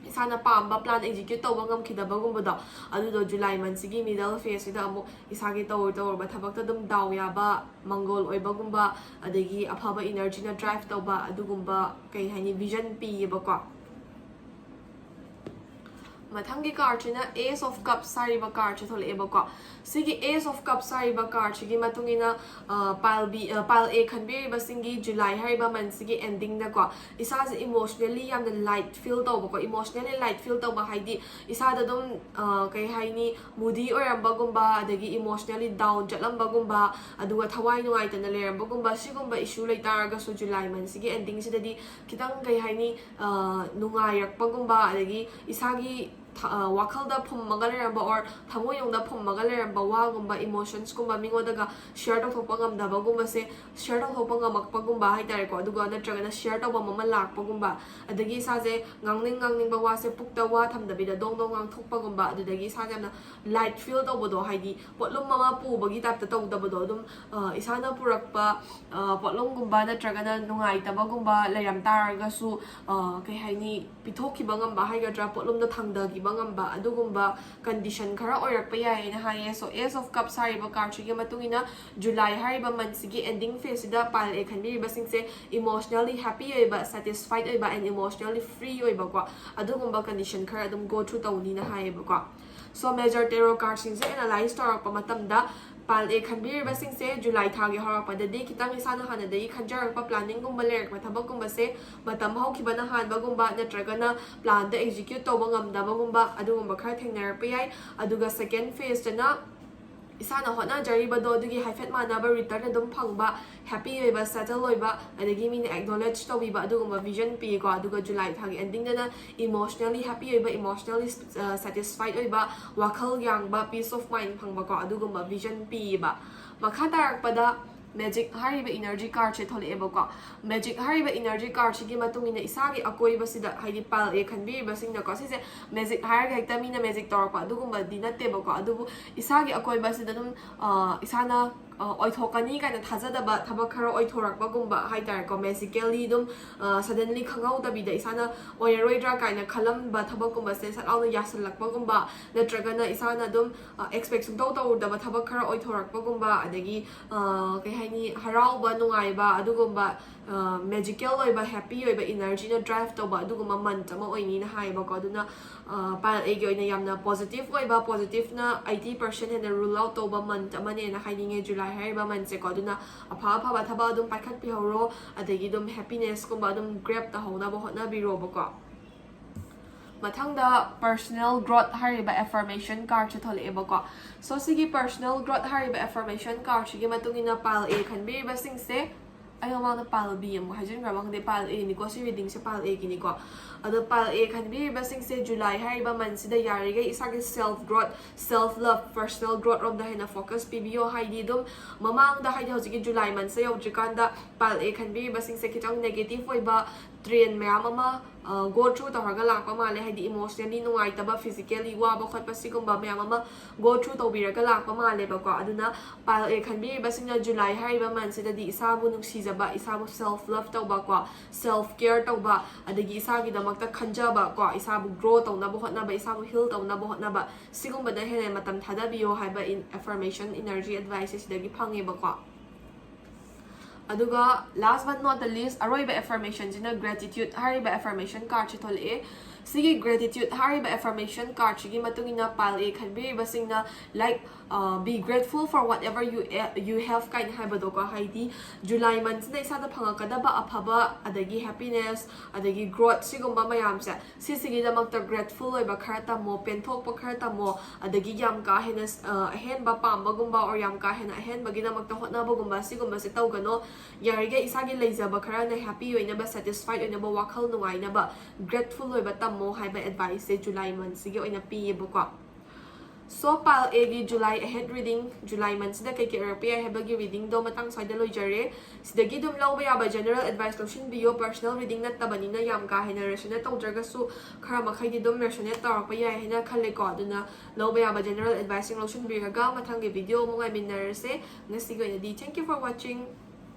ꯏꯁꯥꯅ ꯄꯥꯝꯕ plan execute ꯇꯧꯕ ꯉꯝꯈꯤꯗꯕꯒꯨꯝꯕꯗꯣ, ꯑꯗꯨꯗꯣ July monthꯁꯤꯒꯤ middle phaseꯁꯤꯗ ꯑꯃꯨꯛ ꯏꯁꯥꯒꯤ ꯇꯧꯔꯨ ꯇꯧꯔꯨꯕ ꯊꯕꯛꯇ ꯑꯗꯨꯝ ꯗꯥꯎ ꯌꯥꯕ, ꯃꯪꯒꯣꯜ ꯑꯣꯏꯕꯒꯨꯝꯕ, ꯑꯗꯒꯤ ꯑꯐꯕ energyꯅ drive ꯇꯧꯕ, ꯑꯗꯨꯒꯨꯝꯕ ꯀꯩ ꯍꯥꯏꯅꯤ, vision ꯄꯤꯌꯦꯕꯀꯣ꯫ ꯃꯊꯪꯒꯤ cardꯁꯤꯅ Ace of Cups ꯍꯥꯏꯔꯤꯕ cardꯁꯦ ꯊꯣꯛꯂꯛꯑꯦꯕꯀꯣ꯫ ꯁꯤꯒꯤ Ace of Cups ꯍꯥꯏꯔꯤꯕ cardꯁꯤꯒꯤ ꯃꯇꯨꯡ ꯏꯟꯅ, ꯑ, pile B, ꯑ, pile A ꯈꯟꯕꯤꯔꯤꯕꯁꯤꯡꯒꯤ July ꯍꯥꯏꯔꯤꯕ monthꯁꯤꯒꯤ endingꯗꯀꯣ, ꯏꯁꯥꯁꯦ emotionally ꯌꯥꯝꯅ light feel ꯇꯧꯕꯀꯣ꯫ Emotionally light feel ꯇꯧꯕ ꯍꯥꯏꯗꯤ ꯏꯁꯥꯗ ꯑꯗꯨꯝ, ꯑ, ꯀꯩ ꯍꯥꯏꯅꯤ, moody ꯑꯣꯏꯔꯝꯕꯒꯨꯝꯕ, ꯑꯗꯒꯤ emotionally down ꯆꯠꯂꯝꯕꯒꯨꯝꯕ, ꯑꯗꯨꯒ ꯊꯋꯥꯏ ꯅꯨꯡꯉꯥꯏꯇꯅ ꯂꯩꯔꯝꯕꯒꯨꯝꯕ, ꯁꯤꯒꯨꯝꯕ issue ꯂꯩꯇꯥꯔꯒꯁꯨ July monthꯁꯤꯒꯤ endingꯁꯤꯗꯗꯤ ꯈꯤꯇꯪ, ꯀꯩ ꯍꯥꯏꯅꯤ, ꯑ, ꯅꯨꯡꯉꯥꯏꯔꯛꯄꯒꯨꯝꯕ, ꯑꯗꯒꯤ ꯏꯁꯥꯒꯤ ꯋꯥꯈꯜꯗ ꯐꯨꯝꯃꯒ ꯂꯩꯔꯝꯕ or ꯊꯃꯣꯏꯅꯨꯡꯗ ꯐꯨꯝꯃꯒ ꯂꯩꯔꯝꯕ ꯋꯥꯒꯨꯝꯕ, emotions ꯀꯨꯝꯕ, ꯃꯤꯉꯣꯟꯗꯒ share ꯇꯧꯊꯣꯛꯄ ꯉꯝꯗꯕꯒꯨꯝꯕꯁꯦ share ꯇꯧꯊꯣꯛꯄ ꯉꯝꯃꯛꯄꯒꯨꯝꯕ ꯍꯥꯏꯇꯥꯔꯦꯀꯣ꯫ ꯑꯗꯨꯒ ꯅꯠꯇ꯭ꯔꯒꯅ share ꯇꯧꯐꯝ ꯑꯃ ꯂꯥꯛꯄꯒꯨꯝꯕ, ꯑꯗꯒꯤ ꯏꯁꯥꯁꯦ ꯉꯥꯡꯅꯤꯡ ꯉꯥꯡꯅꯤꯡꯕ ꯋꯥꯁꯦ ꯄꯨꯛꯇ ꯋꯥ ꯊꯝꯗꯕꯤꯗ ꯗꯣꯡ ꯗꯣꯡ ꯉꯥꯡꯊꯣꯛꯄꯒꯨꯝꯕ, ꯑꯗꯨꯗꯒꯤ ꯏꯁꯥꯁꯦ ꯌꯥꯝꯅ light feel ꯇꯧꯕꯗꯣ, ꯍꯥꯏꯗꯤ ꯄꯣꯠꯂꯨꯝ ꯑꯃ ꯄꯨꯕꯒꯤ type ꯇ ꯇꯧꯗꯕꯗꯣ, ꯑꯗꯨꯝ ꯏꯁꯥꯅ ꯄꯨꯔꯛꯄ ꯄꯣꯠꯂꯨꯝꯒꯨꯝꯕ ꯅꯠꯇ꯭ꯔꯒꯅ ꯅꯨꯡꯉꯥꯏꯇꯕꯒꯨꯝꯕ ꯂꯩꯔꯝ ꯇꯥꯔꯒꯁꯨ, ꯀꯩ ꯍꯥꯏꯅꯤ, ꯄꯤꯊꯣꯛꯈꯤꯕ ꯉꯝꯕ ꯍꯥꯏꯒꯗ꯭ꯔꯥ, ꯄꯣꯠꯂꯨꯝꯗ ꯊꯥꯡꯊꯈꯤꯕ ꯉꯝꯕ, ꯑꯗꯨꯒꯨꯝꯕ condition ꯈꯔ ꯑꯣꯏꯔꯛꯄ ꯌꯥꯏꯌꯦꯅ ꯍꯥꯏꯌꯦ꯫ So, Ace of Cups ꯍꯥꯏꯔꯤꯕ card ꯁꯤꯒꯤ ꯃꯇꯨꯡ ꯏꯟꯅ, July ꯍꯥꯏꯔꯤꯕ month ꯁꯤꯒꯤ ending phase ꯁꯤꯗ Pile A ꯈꯟꯕꯤꯔꯤꯕꯁꯤꯡꯁꯦ emotionally happy ꯑꯣꯏꯕ, satisfied ꯑꯣꯏꯕ and emotionally free ꯑꯣꯏꯕꯀꯣ, ꯑꯗꯨꯒꯨꯝꯕ condition ꯈꯔ ꯑꯗꯨꯝ go through ꯇꯧꯅꯤꯅ ꯍꯥꯏꯌꯦꯕꯀꯣ꯫ So, major tarot card ꯁꯤꯡꯁꯦ analyze ꯇꯧꯔꯛꯄ ꯃꯇꯝꯗ, Pile A ꯈꯟꯕꯤꯔꯤꯕꯁꯤꯡꯁꯦ July ꯊꯥꯒꯤ ꯍꯧꯔꯛꯄꯗꯗꯤ ꯈꯤꯇꯪ ꯏꯁꯥꯅ ꯍꯥꯟꯅꯗꯒꯤ ꯈꯟꯖꯔꯛꯄ planning ꯒꯨꯝꯕ ꯂꯩꯔꯛꯄ ꯊꯕꯛꯀꯨꯝꯕꯁꯦ ꯃꯇꯝ ꯍꯧꯈꯤꯕꯅ ꯍꯥꯟꯕꯒꯨꯝꯕ ꯅꯠꯇ꯭ꯔꯒꯅ plan ꯗ execute ꯇꯧꯕ ꯉꯝꯗꯕꯒꯨꯝꯕ, ꯑꯗꯨꯒꯨꯝꯕ ꯈꯔ ꯊꯦꯡꯅꯔꯛꯄ ꯌꯥꯏ꯫ ꯑꯗꯨꯒ second phase ꯇꯅ ꯏꯁꯥꯅ ꯍꯣꯠꯅꯖꯔꯤꯕꯗꯣ ꯑꯗꯨꯒꯤ ꯍꯥꯏꯐꯦꯠ ꯃꯥꯟꯅꯕ return ꯑꯗꯨꯝ ꯐꯪꯕ, happy ꯑꯣꯏꯕ, settle ꯑꯣꯏꯕ, ꯑꯗꯒꯤ ꯃꯤꯅ acknowledge ꯇꯧꯕꯤꯕ, ꯑꯗꯨꯒꯨꯝꯕ vision ꯄꯤꯀꯣ꯫ ꯑꯗꯨꯒ July ꯊꯥꯒꯤ ending ꯗꯅ emotionally happy ꯑꯣꯏꯕ, emotionally satisfied ꯑꯣꯏꯕ, ꯋꯥꯈꯜ ꯌꯥꯡꯕ, peace of mind ꯐꯪꯕꯀꯣ, ꯑꯗꯨꯒꯨꯝꯕ vision ꯄꯤꯌꯦꯕ꯫ ꯃꯈꯥ ꯇꯥꯔꯛꯄꯗ Magician ꯍꯥꯏꯔꯤꯕ energy card ꯁꯦ ꯊꯣꯛꯂꯛꯑꯦꯕꯀꯣ꯫ Magician ꯍꯥꯏꯔꯤꯕ energy card ꯁꯤꯒꯤ ꯃꯇꯨꯡ ꯏꯟꯅ ꯏꯁꯥꯒꯤ ꯑꯀꯣꯏꯕꯁꯤꯗ, ꯍꯥꯏꯗꯤ Pile A ꯈꯟꯕꯤꯔꯤꯕꯁꯤꯡꯅꯀꯣ, ꯁꯤꯁꯦ magic ꯍꯥꯏꯔꯒ ꯍꯦꯛꯇ ꯃꯤꯅ magic ꯇꯧꯔꯛꯄ ꯑꯗꯨꯒꯨꯝꯕꯗꯤ ꯅꯠꯇꯦꯕꯀꯣ꯫ ꯑꯗꯨꯕꯨ ꯏꯁꯥꯒꯤ ꯑꯀꯣꯏꯕꯁꯤꯗ ꯑꯗꯨꯝ, ꯑ, ꯏꯁꯥꯅ, ꯑ, ꯑꯣꯏꯊꯣꯛꯀꯅꯤ ꯀꯥꯏꯅ ꯊꯥꯖꯗꯕ ꯊꯕꯛ ꯈꯔ ꯑꯣꯏꯊꯣꯔꯛꯄꯒꯨꯝꯕ ꯍꯥꯏꯇꯥꯔꯦꯀꯣ꯫ Magically ꯑꯗꯨꯝ, ꯑ, suddenly ꯈꯪꯍꯧꯗꯕꯤꯗ ꯏꯁꯥꯅ ꯑꯣꯏꯔꯔꯣꯏꯗ꯭ꯔꯥ ꯀꯥꯏꯅ ꯈꯜꯂꯝꯕ ꯊꯕꯛꯀꯨꯝꯕꯁꯦ ꯁꯠ ꯂꯥꯎꯅ ꯌꯥꯁꯜꯂꯛꯄꯒꯨꯝꯕ, ꯅꯠꯇ꯭ꯔꯒꯅ ꯏꯁꯥꯅ ꯑꯗꯨꯝ, ꯑ, expect ꯁꯨꯡꯇꯧ ꯇꯧꯔꯨꯗꯕ ꯊꯕꯛ ꯈꯔ ꯑꯣꯏꯊꯣꯔꯛꯄꯒꯨꯝꯕ, ꯑꯗꯒꯤ, ꯑ, ꯀꯩ ꯍꯥꯏꯅꯤ, ꯍꯔꯥꯎꯕ, ꯅꯨꯡꯉꯥꯏꯕ, ꯑꯗꯨꯒꯨꯝꯕ, ꯑ, magical ꯑꯣꯏꯕ, happy ꯑꯣꯏꯕ energy ꯅ drive ꯇꯧꯕ ꯑꯗꯨꯒꯨꯝꯕ month ꯑꯃ ꯑꯣꯏꯅꯤꯅ ꯍꯥꯏꯌꯦꯕꯀꯣ꯫ ꯑꯗꯨꯅ, ꯑ, Pile A ꯒꯤ ꯑꯣꯏꯅ ꯌꯥꯝꯅ positive ꯑꯣꯏꯕ, positive ꯅ eighty percent ꯍꯦꯟꯅ rule out ꯇꯧꯕ month ꯑꯃꯅꯦꯅ ꯍꯥꯏꯅꯤꯡꯉꯦ July ꯍꯥꯏꯔꯤꯕ month ꯁꯦꯀꯣ꯫ ꯑꯗꯨꯅ ꯑꯐ ꯑꯐꯕ ꯊꯕꯛ ꯑꯗꯨꯝ ꯄꯥꯏꯈꯠꯄꯤꯍꯧꯔꯣ, ꯑꯗꯒꯤ ꯑꯗꯨꯝ happiness ꯀꯨꯝꯕ ꯑꯗꯨꯝ grab ꯇꯧꯍꯧꯅꯕ ꯍꯣꯠꯅꯕꯤꯔꯣꯕꯀꯣ꯫ ꯃꯊꯪꯗ personal growth ꯍꯥꯏꯔꯤꯕ affirmation card ꯁꯦ ꯊꯣꯛꯂꯛꯑꯦꯕꯀꯣ꯫ So, ꯁꯤꯒꯤ personal growth ꯍꯥꯏꯔꯤꯕ affirmation card ꯁꯤꯒꯤ ꯃꯇꯨꯡ ꯏꯟꯅ Pile A ꯈꯟꯕꯤꯔꯤꯕꯁꯤꯡꯁꯦ ꯑꯩ ꯃꯃꯥꯡꯗ pile B ꯑꯃꯨꯛ ꯍꯥꯏꯖꯤꯟꯈ꯭ꯔꯕ ꯈꯪꯗꯦ, pile Aꯅꯤꯀꯣ, ꯁꯤ readingꯁꯦ pile Aꯒꯤꯅꯤꯀꯣ꯫ ꯑꯗꯣ pile A ꯈꯟꯕꯤꯔꯤꯕꯁꯤꯡꯁꯦ, July ꯍꯥꯏꯔꯤꯕ monthꯁꯤꯗ ꯌꯥꯔꯤꯈꯩ ꯏꯁꯥꯒꯤ self growth, self love, personal growth ꯔꯣꯝꯗ ꯍꯦꯟꯅ focus ꯄꯤꯕꯤꯌꯣ꯫ ꯍꯥꯏꯗꯤ ꯑꯗꯨꯝ ꯃꯃꯥꯡꯗ, ꯍꯥꯏꯗꯤ ꯍꯧꯖꯤꯛꯀꯤ July monthꯁꯦ ꯌꯧꯗ꯭ꯔꯤꯀꯥꯟꯗ pile A ꯈꯟꯕꯤꯔꯤꯕꯁꯤꯡꯁꯦ ꯈꯤꯇꯪ negative ꯑꯣꯏꯕ trend ꯃꯌꯥꯝ ꯑꯃ, ꯑ, go through ꯇꯧꯔꯒ ꯂꯥꯛꯄ ꯃꯥꯜꯂꯦ꯫ ꯍꯥꯏꯗꯤ emotionally ꯅꯨꯡꯉꯥꯏꯇꯕ, physically ꯋꯥꯕ ꯈꯣꯠꯄ, ꯁꯤꯒꯨꯝꯕ ꯃꯌꯥꯝ ꯑꯃ go through ꯇꯧꯕꯤꯔꯒ ꯂꯥꯛꯄ ꯃꯥꯜꯂꯦꯕꯀꯣ꯫ ꯑꯗꯨꯅ pile A ꯈꯟꯕꯤꯔꯤꯕꯁꯤꯡꯅ July ꯍꯥꯏꯔꯤꯕ monthꯁꯤꯗꯗꯤ ꯏꯁꯥꯕꯨ ꯅꯨꯡꯁꯤꯖꯕ, ꯏꯁꯥꯕꯨ self love ꯇꯧꯕ ꯀꯣ, self care ꯇꯧꯕ, ꯑꯗꯒꯤ ꯏꯁꯥꯒꯤꯗꯃꯛꯇ ꯈꯟꯖꯕ ꯀꯣ, ꯏꯁꯥꯕꯨ grow ꯇꯧꯅꯕ ꯍꯣꯠꯅꯕ, ꯏꯁꯥꯕꯨ heal ꯇꯧꯅꯕ ꯍꯣꯠꯅꯕ, ꯁꯤꯒꯨꯝꯕꯗ ꯍꯦꯟꯅ ꯃꯇꯝ ꯊꯥꯗꯕꯤꯌꯣ ꯍꯥꯏꯕ in-, affirmation energy advice ꯁꯤꯗꯒꯤ ꯐꯪꯉꯦꯕꯀꯣ꯫ ꯑꯗꯨꯒ last but not the least, ꯑꯔꯣꯏꯕ affirmationꯁꯤꯅ gratitude ꯍꯥꯏꯔꯤꯕ affirmation cardꯁꯦ ꯊꯣꯛꯂꯛꯑꯦ꯫ ꯁꯤꯒꯤ gratitude ꯍꯥꯏꯔꯤꯕ affirmation cardꯁꯤꯒꯤ ꯃꯇꯨꯡ ꯏꯟꯅ pile A ꯈꯟꯕꯤꯔꯤꯕꯁꯤꯡꯅ, like, uh, be grateful for whatever you, you have ꯀꯥꯏꯅ ꯍꯥꯏꯕꯗꯣꯀꯣ, ꯍꯥꯏꯗꯤ July monthꯁꯤꯗ ꯏꯁꯥꯗ ꯐꯪꯉꯛꯀꯗꯕ ꯑꯐꯕ, ꯑꯗꯒꯤ happiness, ꯑꯗꯒꯤ growth, ꯁꯤꯒꯨꯝꯕ ꯃꯌꯥꯝꯁꯦ, ꯁꯤꯁꯤꯒꯤꯗꯃꯛꯇ grateful ꯑꯣꯏꯕ ꯈꯔ ꯇꯝꯃꯣ, ꯄꯦꯟꯊꯣꯛꯄ ꯈꯔ ꯇꯝꯃꯣ, ꯑꯗꯒꯤ ꯌꯥꯝ ꯀꯥ ꯍꯦꯟꯅ, ꯑ, ꯑꯍꯦꯟꯕ ꯄꯥꯝꯕꯒꯨꯝꯕ or ꯌꯥꯝ ꯀꯥ ꯍꯦꯟꯅ ꯑꯍꯦꯟꯕꯒꯤꯗꯃꯛꯇ ꯍꯣꯠꯅꯕꯒꯨꯝꯕ, ꯁꯤꯒꯨꯝꯕꯁꯦ ꯇꯧꯒꯅꯣ꯫ ꯌꯥꯔꯤꯈꯩ ꯏꯁꯥꯒꯤ ꯂꯩꯖꯕ ꯈꯔꯅ happy ꯑꯣꯏꯅꯕ, satisfied ꯑꯣꯏꯅꯕ, ꯋꯥꯈꯜ ꯅꯨꯡꯉꯥꯏꯅꯕ, grateful ꯑꯣꯏꯕ ꯇꯝꯃꯣ ꯍꯥꯏꯕ adviceꯁꯦ July monthꯁꯤꯒꯤ ꯑꯣꯏꯅ ꯄꯤꯌꯦꯕꯀꯣ꯫ So, pile Aꯒꯤ July ahead reading, July monthꯁꯤꯗ ꯀꯩ ꯀꯩ ꯑꯣꯏꯔꯛꯄ ꯌꯥꯏ ꯍꯥꯏꯕꯒꯤ readingꯗꯣ ꯃꯇꯥꯡ ꯁ꯭ꯋꯥꯏꯗ ꯂꯣꯏꯖꯔꯦ꯫ ꯁꯤꯗꯒꯤ ꯑꯗꯨꯝ ꯂꯧꯕ ꯌꯥꯕ general advice ꯂꯧꯁꯤꯟꯕꯤꯌꯣ, personal reading ꯅꯠꯇꯕꯅꯤꯅ ꯌꯥꯝ ꯀꯥ ꯍꯦꯟꯅ resonate ꯇꯧꯗ꯭ꯔꯒꯁꯨ ꯈꯔ ꯃꯈꯩꯗꯤ ꯑꯗꯨꯝ resonate ꯇꯧꯔꯛꯄ ꯌꯥꯏ ꯍꯥꯏꯅ ꯈꯜꯂꯦꯀꯣ꯫ ꯑꯗꯨꯅ ꯂꯧꯕ ꯌꯥꯕ general adviceꯁꯤꯡ ꯂꯧꯁꯤꯟꯕꯤꯔꯒ ꯃꯊꯪꯒꯤ video ꯑꯃꯨꯛ ꯉꯥꯏꯃꯤꯟꯅꯔꯁꯦ꯫ ꯉꯁꯤꯒꯤ ꯑꯣꯏꯅꯗꯤ thank you for watching꯫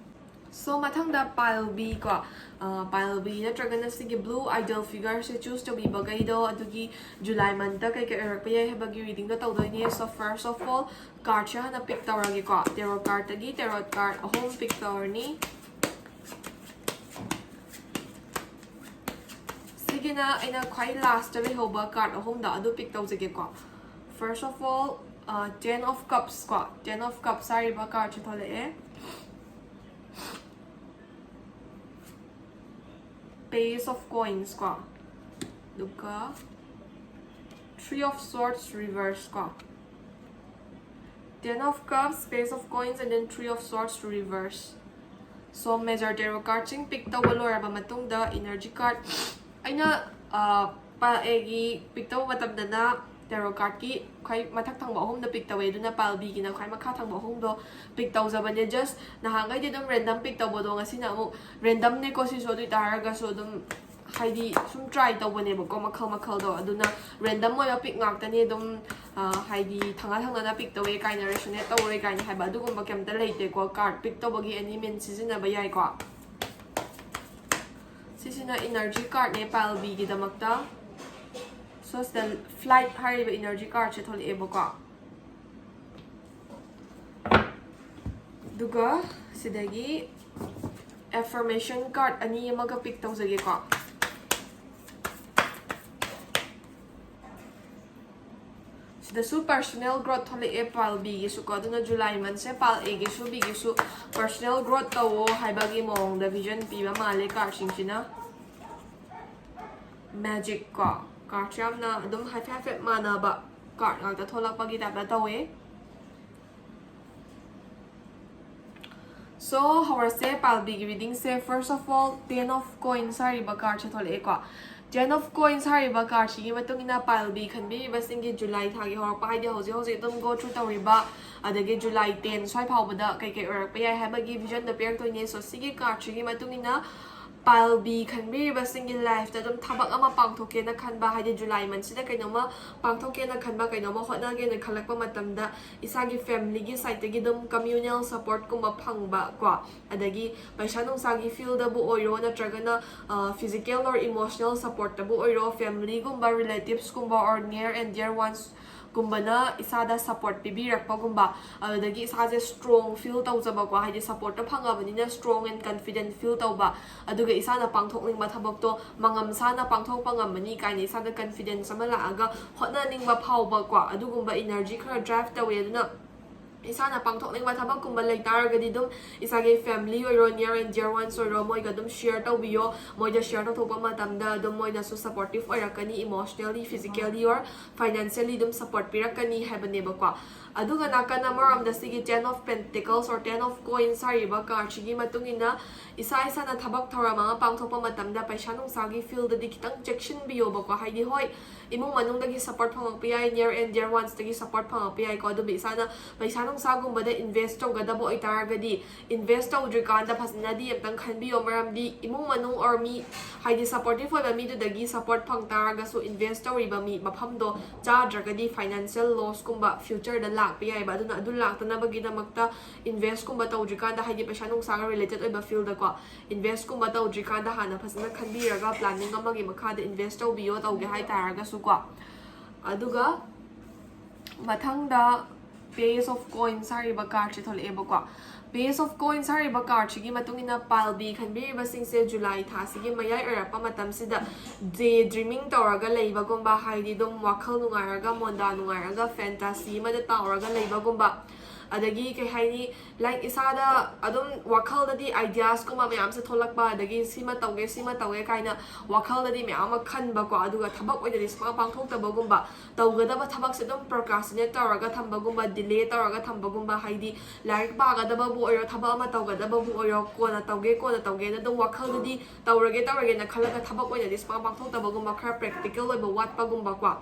So, ꯃꯊꯪꯗ pile B ꯀꯣ, ꯑ, pile B ꯅꯠꯇ꯭ꯔꯒꯅ ꯁꯤꯒꯤ blue ideal figureꯁꯦ choose ꯇꯧꯕꯤꯕꯈꯩꯗꯣ, ꯑꯗꯨꯒꯤ July monthꯇ ꯀꯩ ꯀꯩ ꯑꯣꯏꯔꯛꯄ ꯌꯥꯏ ꯍꯥꯏꯕꯒꯤ readingꯗꯣ ꯇꯧꯗꯣꯏꯅꯦ꯫ So, first of all, cardꯁꯦ ꯍꯥꯟꯅ pick ꯇꯧꯔꯒꯦꯀꯣ꯫ Tarot cardꯇꯒꯤ tarot card ꯑꯍꯨꯝ pick ꯇꯧꯔꯅꯤ꯫ ꯁꯤꯒꯤꯅ ꯑꯩꯅ ꯈ꯭ꯋꯥꯏ lastꯇ ꯂꯩꯍꯧꯕ card ꯑꯍꯨꯝꯗꯣ ꯑꯗꯨ pick ꯇꯧꯖꯒꯦꯀꯣ꯫ First of all, uh, Ten of Cups ꯀꯣ, Ten of Cups ꯍꯥꯏꯔꯤꯕ cardꯁꯦ ꯊꯣꯛꯂꯛꯑꯦ꯫ Page of Coins ꯀꯣ, ꯑꯗꯨꯒ Three of Swords reverse ꯀꯣ, Ten of Cups, Page of Coins, and then Three of Swords reverse. So major tarot cardꯁꯤꯡ pick ꯇꯧꯕ ꯂꯣꯏꯔꯕ ꯃꯇꯨꯡꯗ energy card ꯑꯩꯅ pile Aꯒꯤ pick ꯇꯧꯕ ꯃꯇꯝꯗꯅ tarot cardꯀꯤ ꯈ꯭ꯋꯥꯏ ꯃꯊꯛ ꯊꯪꯕ ꯑꯍꯨꯝꯗ pick ꯇꯧꯋꯦ, ꯑꯗꯨꯅ pile Bꯒꯤꯅ ꯈ꯭ꯋꯥꯏ ꯃꯈꯥ ꯊꯪꯕ ꯑꯍꯨꯝꯗꯣ pick ꯇꯧꯖꯕꯅꯦ꯫ Just ꯅꯍꯥꯟꯈꯩꯗꯤ ꯑꯗꯨꯝ random pick ꯇꯧꯕꯗꯣ ꯉꯁꯤꯅ ꯑꯃꯨꯛ randomꯅꯦꯀꯣ ꯁꯤꯁꯨ, ꯑꯗꯨ ꯑꯣꯏ ꯇꯥꯔꯒꯁꯨ ꯑꯗꯨꯝ ꯍꯥꯏꯗꯤ ꯁꯨꯝ try ꯇꯧꯕꯅꯦꯕꯀꯣ ꯃꯈꯜ ꯃꯈꯜꯗꯣ, ꯑꯗꯨꯅ random ꯑꯣꯏꯕ pick ꯉꯥꯛꯇꯅꯦ꯫ ꯑꯗꯨꯝ ꯍꯥꯏꯗꯤ ꯊꯪꯅ ꯊꯪꯅꯅ pick ꯇꯧꯋꯦ ꯀꯥꯏꯅ resonate ꯇꯧꯔꯣꯏ ꯀꯥꯏꯅ ꯍꯥꯏꯕ ꯑꯗꯨꯒꯨꯝꯕ ꯀꯩꯝꯇ ꯂꯩꯇꯦꯀꯣ꯫ Card pick ꯇꯧꯕꯒꯤ any means ꯁꯤꯖꯤꯟꯅꯕ ꯌꯥꯏꯀꯣ꯫ ꯁꯤꯁꯤꯅ energy cardꯅꯦ pile Bꯒꯤꯗꯃꯛꯇ꯫ So ꯁꯤꯗ Flight ꯍꯥꯏꯔꯤꯕ energy cardꯁꯦ ꯊꯣꯛꯂꯛꯑꯦꯕꯀꯣ꯫ ꯑꯗꯨꯒ ꯁꯤꯗꯒꯤ affirmation card ꯑꯅꯤ ꯑꯃꯒ pick ꯇꯧꯖꯒꯦꯀꯣ꯫ ꯁꯤꯗꯁꯨ personal growth ꯊꯣꯛꯂꯛꯑꯦ pile Bꯒꯤꯁꯨꯀꯣ꯫ ꯑꯗꯨꯅ July monthꯁꯦ pile Aꯒꯤꯁꯨ Bꯒꯤꯁꯨ personal growth ꯇꯧꯋꯣ ꯍꯥꯏꯕꯒꯤ ꯃꯑꯣꯡꯗ vision ꯄꯤꯕ ꯃꯥꯜꯂꯦ cardꯁꯤꯡꯁꯤꯅ꯫ Magicꯀꯣ, cardꯁꯦ ꯌꯥꯝꯅ ꯑꯗꯨꯝ ꯍꯥꯏꯐꯦꯠ ꯍꯥꯏꯐꯦꯠ ꯃꯥꯟꯅꯕ card ꯉꯥꯛꯇ ꯊꯣꯛꯂꯛꯄꯒꯤ typeꯇ ꯇꯧꯋꯦ꯫ So ꯍꯧꯔꯁꯦ pile Bꯒꯤ readingꯁꯦ꯫ First of all, Ten of Coins ꯍꯥꯏꯔꯤꯕ cardꯁꯦ ꯊꯣꯛꯂꯛꯑꯦꯀꯣ꯫ Ten of Coins ꯍꯥꯏꯔꯤꯕ cardꯁꯤꯒꯤ ꯃꯇꯨꯡ ꯏꯟꯅ pile B ꯈꯟꯕꯤꯔꯤꯕꯁꯤꯡꯒꯤ July ꯊꯥꯒꯤ ꯍꯧꯔꯛꯄ, ꯍꯥꯏꯗꯤ ꯍꯧꯖꯤꯛ ꯍꯧꯖꯤꯛ ꯑꯗꯨꯝ go through ꯇꯧꯔꯤꯕ, ꯑꯗꯒꯤ July ten ꯁ꯭ꯋꯥꯏ ꯐꯥꯎꯕꯗ ꯀꯩꯀꯩ ꯑꯣꯏꯔꯛꯄ ꯌꯥꯏ ꯍꯥꯏꯕꯒꯤ visionꯗꯣ ꯄꯤꯔꯛꯇꯣꯏꯅꯦ꯫ So ꯁꯤꯒꯤ cardꯁꯤꯒꯤ ꯃꯇꯨꯡ ꯏꯟꯅ pile B ꯈꯟꯕꯤꯔꯤꯕꯁꯤꯡꯒꯤ lifeꯇ ꯑꯗꯨꯝ ꯊꯕꯛ ꯑꯃ ꯄꯥꯡꯊꯣꯛꯀꯦꯅ ꯈꯟꯕ, ꯍꯥꯏꯗꯤ July monthꯁꯤꯗ ꯀꯩꯅꯣꯝꯃ ꯄꯥꯡꯊꯣꯛꯀꯦꯅ ꯈꯟꯕ, ꯀꯩꯅꯣꯝꯃ ꯍꯣꯠꯅꯒꯦꯅ ꯈꯜꯂꯛꯄ ꯃꯇꯝꯗ ꯏꯁꯥꯒꯤ familyꯒꯤ sideꯇꯒꯤ ꯑꯗꯨꯝ communal supportꯀꯨꯝꯕ ꯐꯪꯕ ꯀꯣ, ꯑꯗꯒꯤ ꯄꯩꯁꯥ ꯅꯨꯡꯁꯥꯒꯤ fieldꯗꯕꯨ ꯑꯣꯏꯔꯣ, ꯅꯠꯇ꯭ꯔꯒꯅ physical or emotional supportꯇꯕꯨ ꯑꯣꯏꯔꯣ, familyꯒꯨꯝꯕ, relativesꯀꯨꯝꯕ or near and dear ones ꯒꯨꯝꯕꯅ ꯏꯁꯥꯗ support ꯄꯤꯕꯤꯔꯛꯄꯒꯨꯝꯕ, ꯑꯗꯨꯗꯒꯤ ꯏꯁꯥꯁꯦ strong feel ꯇꯧꯖꯕꯀꯣ, ꯍꯥꯏꯗꯤ supportꯇꯣ ꯐꯪꯉꯕꯅꯤꯅ strong and confident feel ꯇꯧꯕ, ꯑꯗꯨꯒ ꯏꯁꯥꯅ ꯄꯥꯡꯊꯣꯛꯅꯤꯡꯕ ꯊꯕꯛꯇꯣ ꯃꯉꯝ ꯁꯥꯅ ꯄꯥꯡꯊꯣꯛꯄ ꯉꯝꯃꯅꯤ ꯀꯥꯏꯅ ꯏꯁꯥꯗ confidence ꯑꯃ ꯂꯥꯛꯑꯒ ꯍꯣꯠꯅꯅꯤꯡꯕ ꯐꯥꯎꯕꯀꯣ, ꯑꯗꯨꯒꯨꯝꯕ energy ꯈꯔ drive ꯇꯧꯋꯦ꯫ ꯑꯗꯨꯅ ꯏꯁꯥꯅ ꯄꯥꯡꯊꯣꯛꯅꯤꯡꯕ ꯊꯕꯛꯀꯨꯝꯕ ꯂꯩ ꯇꯥꯔꯒꯗꯤ ꯑꯗꯨꯝ ꯏꯁꯥꯒꯤ family ꯑꯣꯏꯔꯣ, near and dear ones ꯑꯣꯏꯔꯣ, ꯃꯣꯏꯒ ꯑꯗꯨꯝ share ꯇꯧꯕꯤꯌꯣ꯫ ꯃꯣꯏꯗ share ꯇꯧꯊꯣꯛꯄ ꯃꯇꯝꯗ ꯑꯗꯨꯝ ꯃꯣꯏꯅꯁꯨ supportive ꯑꯣꯏꯔꯛꯀꯅꯤ, emotionally, physically or financially ꯑꯗꯨꯝ support ꯄꯤꯔꯛꯀꯅꯤ ꯍꯥꯏꯕꯅꯦꯕꯀꯣ꯫ ꯑꯗꯨꯒ ꯅꯥꯀꯟ ꯑꯃꯔꯣꯝꯗ ꯁꯤꯒꯤ Ten of Pentacles or Ten of Coins ꯍꯥꯏꯔꯤꯕ card ꯁꯤꯒꯤ ꯃꯇꯨꯡ ꯏꯟꯅ ꯏꯁꯥ ꯏꯁꯥꯅ ꯊꯕꯛ ꯊꯧꯔꯝ ꯑꯃ ꯄꯥꯡꯊꯣꯛꯄ ꯃꯇꯝꯗ ꯄꯩꯁꯥ ꯅꯨꯡꯁꯥꯒꯤ field ꯗꯗꯤ ꯈꯤꯇꯪ ꯆꯦꯛꯁꯤꯟꯕꯤꯌꯣꯕꯀꯣ꯫ ꯍꯥꯏꯗꯤ ꯍꯣꯏ, ꯏꯃꯨꯡ ꯃꯅꯨꯡꯗꯒꯤ support ꯐꯪꯉꯛꯄ ꯌꯥꯏ, near and dear ones ꯇꯒꯤ support ꯐꯪꯉꯛꯄ ꯌꯥꯏꯀꯣ꯫ ꯑꯗꯨꯕꯨ ꯏꯁꯥꯅ ꯄꯩꯁꯥ ꯅꯨꯡꯁꯥꯒꯨꯝꯕꯗ invest ꯇꯧꯒꯗꯕ ꯑꯣꯏꯇꯥꯔꯒꯗꯤ, invest ꯇꯧꯗ꯭ꯔꯤꯀꯥꯟꯗ ꯐꯖꯅꯗꯤ ꯑꯝꯇꯪ ꯈꯟꯕꯤꯌꯣ꯫ ꯃꯔꯝꯗꯤ ꯏꯃꯨꯡ ꯃꯅꯨꯡ or ꯃꯤ, ꯍꯥꯏꯗꯤ supportive ꯑꯣꯏꯕ ꯃꯤꯗꯨꯗꯒꯤ support ꯐꯪ ꯇꯥꯔꯒꯁꯨ, invest ꯇꯧꯔꯤꯕ ꯃꯤ, ꯃꯐꯝꯗꯣ ꯆꯥꯗ꯭ꯔꯒꯗꯤ financial loss ꯀꯨꯝꯕ future ꯗ ꯂꯥꯛꯄ ꯌꯥꯏꯑꯕ꯫ ꯑꯗꯨꯅ ꯑꯗꯨ ꯂꯥꯛꯇꯅꯕꯒꯤꯗꯃꯛꯇ invest ꯀꯨꯝꯕ ꯇꯧꯗ꯭ꯔꯤꯀꯥꯟꯗ, ꯍꯥꯏꯗꯤ ꯄꯩꯁꯥ ꯅꯨꯡꯁꯥꯒ related ꯑꯣꯏꯕ field ꯗꯀꯣ, invest ꯀꯨꯝꯕ ꯇꯧꯗ꯭ꯔꯤꯀꯥꯟꯗ ꯍꯥꯟꯅ ꯐꯖꯅ ꯈꯟꯕꯤꯔꯒ planning ꯑꯃꯒꯤ ꯃꯈꯥꯗ invest ꯇꯧꯕꯤꯌꯣ, ꯇꯧꯒꯦ ꯍꯥꯏꯇꯥꯔꯒꯁꯨꯀꯣ꯫ ꯑꯗꯨꯒ ꯃꯊꯪꯗ Page of Coins ꯍꯥꯏꯔꯤꯕ card say ꯊꯣꯛꯂꯛꯑꯦꯕꯀꯣ꯫ Page of Coins ꯍꯥꯏꯔꯤꯕ card ꯁꯤꯒꯤ ꯃꯇꯨꯡ ꯏꯟꯅ ꯄꯥꯜꯕꯤ ꯈꯟꯕꯤꯔꯤꯕꯁꯤꯡꯁꯦ ꯖꯨꯂꯥꯏ ꯊꯥꯁꯤꯒꯤ ꯃꯌꯥꯏ ꯑꯣꯏꯔꯛꯄ ꯃꯇꯝꯁꯤꯗ day dreaming ꯇꯧꯔꯒ ꯂꯩꯕꯒꯨꯝꯕ, ꯍꯥꯏꯗꯤ ꯑꯗꯨꯝ ꯋꯥꯈꯜ ꯅꯨꯡꯉꯥꯏꯔꯒ, ꯃꯣꯟꯗꯥ ꯅꯨꯡꯉꯥꯏꯔꯒ, fantasy ꯑꯃꯗ ꯇꯥꯎꯔꯒ ꯂꯩꯕꯒꯨꯝꯕ, ꯑꯗꯒꯤ ꯀꯩ ꯍꯥꯏꯅꯤ, like, ꯏꯁꯥꯗ ꯑꯗꯨꯝ ꯋꯥꯈꯜꯗꯗꯤ ideas ꯀꯨꯝꯕ ꯃꯌꯥꯝꯁꯦ ꯊꯣꯛꯂꯛꯄ, ꯑꯗꯒꯤ ꯁꯤꯃ ꯇꯧꯒꯦ, ꯁꯤꯃ ꯇꯧꯒꯦ ꯀꯥꯏꯅ ꯋꯥꯈꯜꯗꯗꯤ ꯃꯌꯥꯝ ꯑꯃ ꯈꯟꯕꯀꯣ, ꯑꯗꯨꯒ ꯊꯕꯛ ꯑꯣꯏꯅꯗꯤ ꯁꯨꯡꯄꯥꯡ ꯄꯥꯡꯊꯣꯛꯇꯕꯒꯨꯝꯕ, ꯇꯧꯒꯗꯕ ꯊꯕꯛꯁꯦ ꯑꯗꯨꯝ procrastinate ꯇꯧꯔꯒ ꯊꯝꯕꯒꯨꯝꯕ, delay ꯇꯧꯔꯒ ꯊꯝꯕꯒꯨꯝꯕ, ꯍꯥꯏꯗꯤ ꯂꯥꯏꯔꯤꯛ ꯄꯥꯒꯗꯕꯕꯨ ꯑꯣꯏꯔꯣ, ꯊꯕꯛ ꯑꯃ ꯇꯧꯒꯗꯕꯕꯨ ꯑꯣꯏꯔꯣ, ꯀꯣꯟꯅ ꯇꯧꯒꯦ, ꯀꯣꯟꯅ ꯇꯧꯒꯦꯅ ꯑꯗꯨꯝ ꯋꯥꯈꯜꯗꯗꯤ ꯇꯧꯔꯒꯦ, ꯇꯧꯔꯒꯦꯅ ꯈꯜꯂꯒ ꯊꯕꯛ ꯑꯣꯏꯅꯗꯤ ꯁꯨꯡꯄꯥꯡ ꯄꯥꯡꯊꯣꯛꯇꯕꯒꯨꯝꯕ, ꯈꯔ practical ꯑꯣꯏꯕ ꯋꯥꯠꯄꯒꯨꯝꯕꯀꯣ,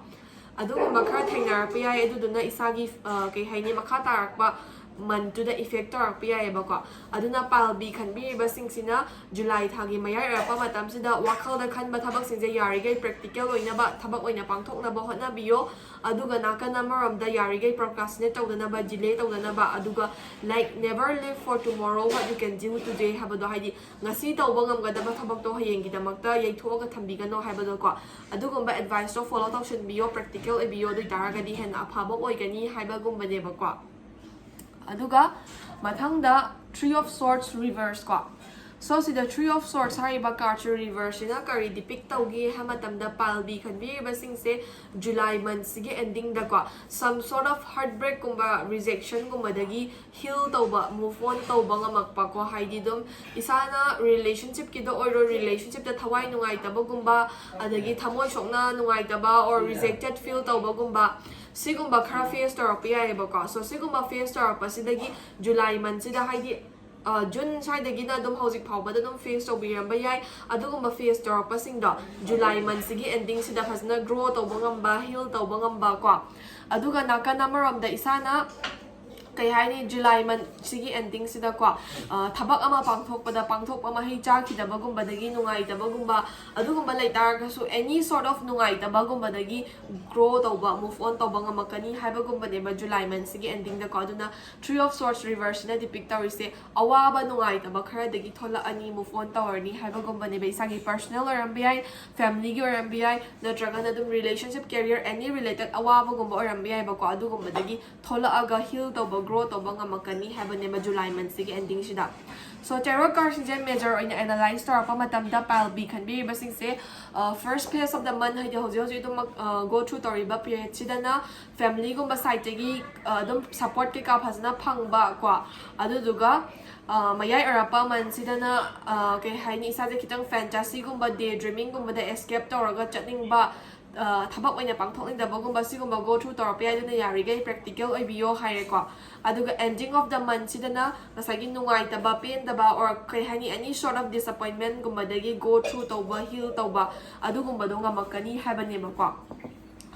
ꯑꯗꯨꯒꯨꯝꯕ ꯈꯔ ꯊꯦꯡꯅꯔꯛꯄ ꯌꯥꯏ꯫ ꯑꯗꯨꯗꯨꯅ ꯏꯁꯥꯒꯤ, ꯑ, ꯀꯩ ꯍꯥꯏꯅꯤ, ꯃꯈꯥ ꯇꯥꯔꯛꯄ month ꯇꯨꯗ effect ꯇꯧꯔꯛꯄ ꯌꯥꯏꯑꯕꯀꯣ꯫ ꯑꯗꯨꯅ ꯄꯥꯜꯕꯤ ꯈꯟꯕꯤꯔꯤꯕꯁꯤꯡꯁꯤꯅ ꯖꯨꯂꯥꯏ ꯊꯥꯒꯤ ꯃꯌꯥꯏ ꯑꯣꯏꯔꯛꯄ ꯃꯇꯝꯁꯤꯗ ꯋꯥꯈꯜꯗ ꯈꯟꯕ ꯊꯕꯛꯁꯤꯡꯁꯦ ꯌꯥꯔꯤꯈꯩ practical ꯑꯣꯏꯅꯕ ꯊꯕꯛ ꯑꯣꯏꯅ ꯄꯥꯡꯊꯣꯛꯅꯕ ꯍꯣꯠꯅꯕꯤꯌꯣ꯫ ꯑꯗꯨꯒ ꯅꯥꯀꯟ ꯑꯃꯔꯣꯝꯗ ꯌꯥꯔꯤꯈꯩ procrastinate ꯇꯧꯗꯅꯕ, delay ꯇꯧꯗꯅꯕ, ꯑꯗꯨꯒ, like, never leave for tomorrow what you can do today ꯍꯥꯏꯕꯗꯣ, ꯍꯥꯏꯗꯤ ꯉꯁꯤ ꯇꯧꯕ ꯉꯝꯒꯗꯕ ꯊꯕꯛꯇꯣ ꯍꯌꯦꯡꯒꯤꯗꯃꯛꯇ ꯌꯩꯊꯣꯛꯑꯒ ꯊꯝꯕꯤꯒꯅꯣ ꯍꯥꯏꯕꯗꯣꯀꯣ꯫ ꯑꯗꯨꯒꯨꯝꯕ advice ꯇꯣ follow ꯇꯧꯁꯟꯕꯤꯌꯣ, practical ꯑꯣꯏꯕꯤꯌꯣ, ꯑꯗꯨ ꯑꯣꯏꯇꯥꯔꯒꯗꯤ ꯍꯦꯟꯅ ꯑꯐꯕ ꯑꯣꯏꯒꯅꯤ ꯍꯥꯏꯕꯒꯨꯝꯕꯅꯦꯕꯀꯣ꯫ ꯑꯗꯨꯒ ꯃꯊꯪꯗ Three of Swords reverse ꯀꯣ꯫ So ꯁꯤꯗ Three of Swords ꯍꯥꯏꯔꯤꯕ card ꯁꯤ reverse ꯁꯤꯅ ꯀꯔꯤ depict ꯇꯧꯒꯦ ꯍꯥꯏꯕ ꯃꯇꯝꯗ, pile B ꯈꯟꯕꯤꯔꯤꯕꯁꯤꯡꯁꯦ July month ꯁꯤꯒꯤ ending ꯗꯀꯣ some sort of heartbreak ꯀꯨꯝꯕ, rejection ꯒꯨꯝꯕꯗꯒꯤ heal ꯇꯧꯕ, move on ꯇꯧꯕ ꯉꯝꯃꯛꯄꯀꯣ꯫ ꯍꯥꯏꯗꯤ ꯑꯗꯨꯝ ꯏꯁꯥꯅ relationship ꯀꯤꯗ ꯑꯣꯏꯔꯣ, relationship ꯇ ꯊꯋꯥꯏ ꯅꯨꯡꯉꯥꯏꯇꯕꯒꯨꯝꯕ, ꯑꯗꯒꯤ ꯊꯃꯣꯏ ꯁꯣꯛꯅ ꯅꯨꯡꯉꯥꯏꯇꯕ or rejected feel ꯇꯧꯕꯒꯨꯝꯕ, ꯁꯤꯒꯨꯝꯕ ꯈꯔ face ꯇꯧꯔꯛꯄ ꯌꯥꯏꯑꯕꯀꯣ꯫ So ꯁꯤꯒꯨꯝꯕ face ꯇꯧꯔꯛꯄꯁꯤꯗꯒꯤ July month ꯁꯤꯗ, ꯍꯥꯏꯗꯤ June ꯁ꯭ꯋꯥꯏꯗꯒꯤꯅ ꯑꯗꯨꯝ ꯍꯧꯖꯤꯛ ꯐꯥꯎꯕꯗ ꯑꯗꯨꯝ face ꯇꯧꯕꯤꯔꯝꯕ ꯌꯥꯏ꯫ ꯑꯗꯨꯒꯨꯝꯕ face ꯇꯧꯔꯛꯄꯁꯤꯡꯗꯣ July month ꯁꯤꯒꯤ ending ꯁꯤꯗ ꯐꯖꯅ grow ꯇꯧꯕ ꯉꯝꯕ, heal ꯇꯧꯕ ꯉꯝꯕ ꯀꯣ꯫ ꯑꯗꯨꯒ ꯅꯥꯀꯟ ꯑꯃꯔꯣꯝꯗ ꯏꯁꯥꯅ ꯀꯩ ꯍꯥꯏꯅꯤ, July month ꯁꯤꯒꯤ ending ꯁꯤꯗꯀꯣ, ꯑ, ꯊꯕꯛ ꯑꯃ ꯄꯥꯡꯊꯣꯛꯄꯗ ꯄꯥꯡꯊꯣꯛꯄ ꯃꯍꯩ ꯆꯥꯈꯤꯗꯕꯒꯨꯝꯕꯗꯒꯤ ꯅꯨꯡꯉꯥꯏꯇꯕꯒꯨꯝꯕ, ꯑꯗꯨꯒꯨꯝꯕ ꯂꯩꯇꯥꯔꯒꯁꯨ any sort of ꯅꯨꯡꯉꯥꯏꯇꯕꯒꯨꯝꯕꯗꯒꯤ grow ꯇꯧꯕ, move on ꯇꯧꯕ ꯉꯝꯃꯛꯀꯅꯤ ꯍꯥꯏꯕꯒꯨꯝꯕꯅꯦꯕ July month ꯁꯤꯒꯤ ending ꯗꯀꯣ꯫ ꯑꯗꯨꯅ Three of Swords reverse ꯁꯤꯅ depict ꯇꯧꯔꯤꯁꯦ ꯑꯋꯥꯕ ꯅꯨꯡꯉꯥꯏꯇꯕ ꯈꯔꯗꯒꯤ ꯊꯣꯛꯂꯛꯑꯅꯤ, move on ꯇꯧꯔꯅꯤ ꯍꯥꯏꯕꯒꯨꯝꯕꯅꯦꯕ꯫ ꯏꯁꯥꯒꯤ personal ꯑꯣꯏꯔꯝꯕ ꯌꯥꯏ, family ꯒꯤ ꯑꯣꯏꯔꯝꯕ ꯌꯥꯏ, ꯅꯠꯇ꯭ꯔꯒꯅ ꯑꯗꯨꯝ relationship, career, any related ꯑꯋꯥꯕꯒꯨꯝꯕ ꯑꯣꯏꯔꯝꯕ ꯌꯥꯏꯕꯀꯣ꯫ ꯑꯗꯨꯒꯨꯝꯕꯗꯒꯤ ꯊꯣꯛꯂꯛꯑꯒ heal ꯇꯧꯕ, grow ꯇꯧꯕ ꯉꯝꯃꯛꯀꯅꯤ ꯍꯥꯏꯕꯅꯦꯕ July month ꯁꯤꯒꯤ ending ꯁꯤꯗ꯫ So tarot card ꯁꯤꯡꯁꯦ major ꯑꯣꯏꯅ analyze ꯇꯧꯔꯛꯄ ꯃꯇꯝꯗ pile B ꯈꯟꯕꯤꯔꯤꯕꯁꯤꯡꯁꯦ, ꯑ, first phase of the month, ꯍꯥꯏꯗꯤ ꯍꯧꯖꯤꯛ ꯍꯧꯖꯤꯛ ꯑꯗꯨꯝꯃꯛ, ꯑ, go through ꯇꯧꯔꯤꯕ period ꯁꯤꯗꯅ family ꯒꯨꯝꯕ side ꯇꯒꯤ, ꯑ, ꯑꯗꯨꯝ support ꯀꯩꯀꯥ ꯐꯖꯅ ꯐꯪꯕ ꯀꯣ꯫ ꯑꯗꯨꯗꯨꯒ, ꯑ, ꯃꯌꯥꯏ ꯑꯣꯏꯔꯞꯄ month ꯁꯤꯗꯅ, ꯑ, ꯀꯩ ꯍꯥꯏꯅꯤ, ꯏꯁꯥꯁꯦ ꯈꯤꯇꯪ fantasy ꯒꯨꯝꯕ, day dreaming ꯒꯨꯝꯕꯗ escape ꯇꯧꯔꯒ ꯆꯠꯅꯤꯡꯕ, ꯑ, ꯊꯕꯛ ꯑꯣꯏꯅ ꯄꯥꯡꯊꯣꯛꯅꯤꯡꯗꯕꯒꯨꯝꯕ ꯁꯤꯒꯨꯝꯕ go through ꯇꯧꯔꯛꯄ ꯌꯥꯏ꯫ ꯑꯗꯨꯅ ꯌꯥꯔꯤꯈꯩ practical ꯑꯣꯏꯕꯤꯌꯣ ꯍꯥꯏꯔꯦꯀꯣ꯫ ꯑꯗꯨꯒ ending of the month ꯁꯤꯗꯅ ꯉꯁꯥꯏꯒꯤ ꯅꯨꯡꯉꯥꯏꯇꯕ, ꯄꯦꯟꯗꯕ, or ꯀꯩ ꯍꯥꯏꯅꯤ, any sort of disappointment ꯒꯨꯝꯕꯗꯒꯤ go through ꯇꯧꯕ, heal ꯇꯧꯕ, ꯑꯗꯨꯒꯨꯝꯕꯗꯣ ꯉꯝꯃꯛꯀꯅꯤ ꯍꯥꯏꯕꯅꯦꯕꯀꯣ꯫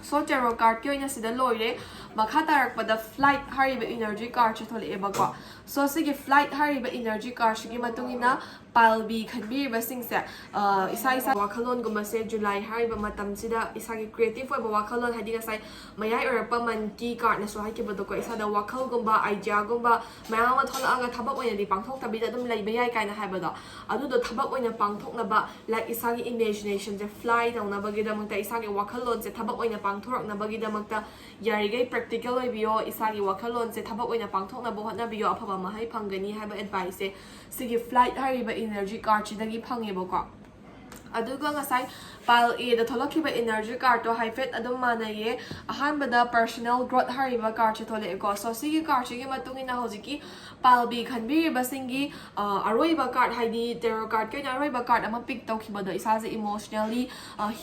So tarot card ꯀꯤ ꯑꯣꯏꯅ ꯁꯤꯗ ꯂꯣꯏꯔꯦ꯫ ꯃꯈꯥ ꯇꯥꯔꯛꯄꯗ Flight ꯍꯥꯏꯔꯤꯕ energy card ꯁꯦ ꯊꯣꯛꯂꯛꯑꯦꯕꯀꯣ꯫ So ꯁꯤꯒꯤ Flight ꯍꯥꯏꯔꯤꯕ energy card ꯁꯤꯒꯤ ꯃꯇꯨꯡ ꯏꯟꯅ pile B ꯈꯟꯕꯤꯔꯤꯕꯁꯤꯡꯁꯦ, ꯑ, ꯏꯁꯥ ꯏꯁꯥ ꯋꯥꯈꯜꯂꯣꯟꯒꯨꯝꯕꯁꯦ July ꯍꯥꯏꯔꯤꯕ ꯃꯇꯝꯁꯤꯗ ꯏꯁꯥꯒꯤ creative ꯑꯣꯏꯕ ꯋꯥꯈꯜꯂꯣꯟ, ꯍꯥꯏꯗꯤ ꯉꯁꯥꯏ ꯃꯌꯥꯏ ꯑꯣꯏꯔꯛꯄ month ꯀꯤ card ꯅꯁꯨ ꯍꯥꯏꯈꯤꯕꯗꯣꯀꯣ, ꯏꯁꯥꯗ ꯋꯥꯈꯜꯒꯨꯝꯕ, idea ꯒꯨꯝꯕ ꯃꯌꯥꯝ ꯑꯃ ꯊꯣꯛꯂꯛꯑꯒ ꯊꯕꯛ ꯑꯣꯏꯅꯗꯤ ꯄꯥꯡꯊꯣꯛꯇꯕꯤꯗ ꯑꯗꯨꯝ ꯂꯩꯕ ꯌꯥꯏ ꯀꯥꯏꯅ ꯍꯥꯏꯕꯗꯣ, ꯑꯗꯨꯗꯣ ꯊꯕꯛ ꯑꯣꯏꯅ ꯄꯥꯡꯊꯣꯛꯅꯕ, like, ꯏꯁꯥꯒꯤ imagination ꯁꯦ fly ꯇꯧꯅꯕꯒꯤꯗꯃꯛꯇ, ꯏꯁꯥꯒꯤ ꯋꯥꯈꯜꯂꯣꯟꯁꯦ ꯊꯕꯛ ꯑꯣꯏꯅ ꯄꯥꯡꯊꯣꯔꯛꯅꯕꯒꯤꯗꯃꯛꯇ ꯌꯥꯔꯤꯈꯩ practical ꯑꯣꯏꯕꯤꯌꯣ, ꯏꯁꯥꯒꯤ ꯋꯥꯈꯜꯂꯣꯟꯁꯦ ꯊꯕꯛ ꯑꯣꯏꯅ ꯄꯥꯡꯊꯣꯛꯅꯕ ꯍꯣꯠꯅꯕꯤꯌꯣ, ꯑꯐꯕ ꯃꯍꯩ ꯐꯪꯒꯅꯤ ꯍꯥꯏꯕ advice ꯁꯦ ꯁꯤꯒꯤ Flight ꯍꯥꯏꯔꯤꯕ energy cardꯁꯤꯗꯒꯤ ꯐꯪꯉꯦꯕꯀꯣ꯫ ꯑꯗꯨꯒ ꯉꯁꯥꯏ pile Aꯗ ꯊꯣꯛꯂꯛꯈꯤꯕ energy cardꯇꯣ ꯍꯥꯏꯐꯦꯠ ꯑꯗꯨꯝ ꯃꯥꯟꯅꯩꯌꯦ꯫ ꯑꯍꯥꯟꯕꯗ personal growth ꯍꯥꯏꯔꯤꯕ cardꯁꯦ ꯊꯣꯛꯂꯛꯑꯦꯀꯣ꯫ So ꯁꯤꯒꯤ cardꯁꯤꯒꯤ ꯃꯇꯨꯡ ꯏꯟꯅ ꯍꯧꯖꯤꯛꯀꯤ pile B ꯈꯟꯕꯤꯔꯤꯕꯁꯤꯡꯒꯤ ꯑ, ꯑꯔꯣꯏꯕ card, ꯍꯥꯏꯗꯤ tarot cardꯀꯤ ꯑꯣꯏꯅ ꯑꯔꯣꯏꯕ card ꯑꯃ pick ꯇꯧꯈꯤꯕꯗꯣ ꯏꯁꯥꯁꯦ emotionally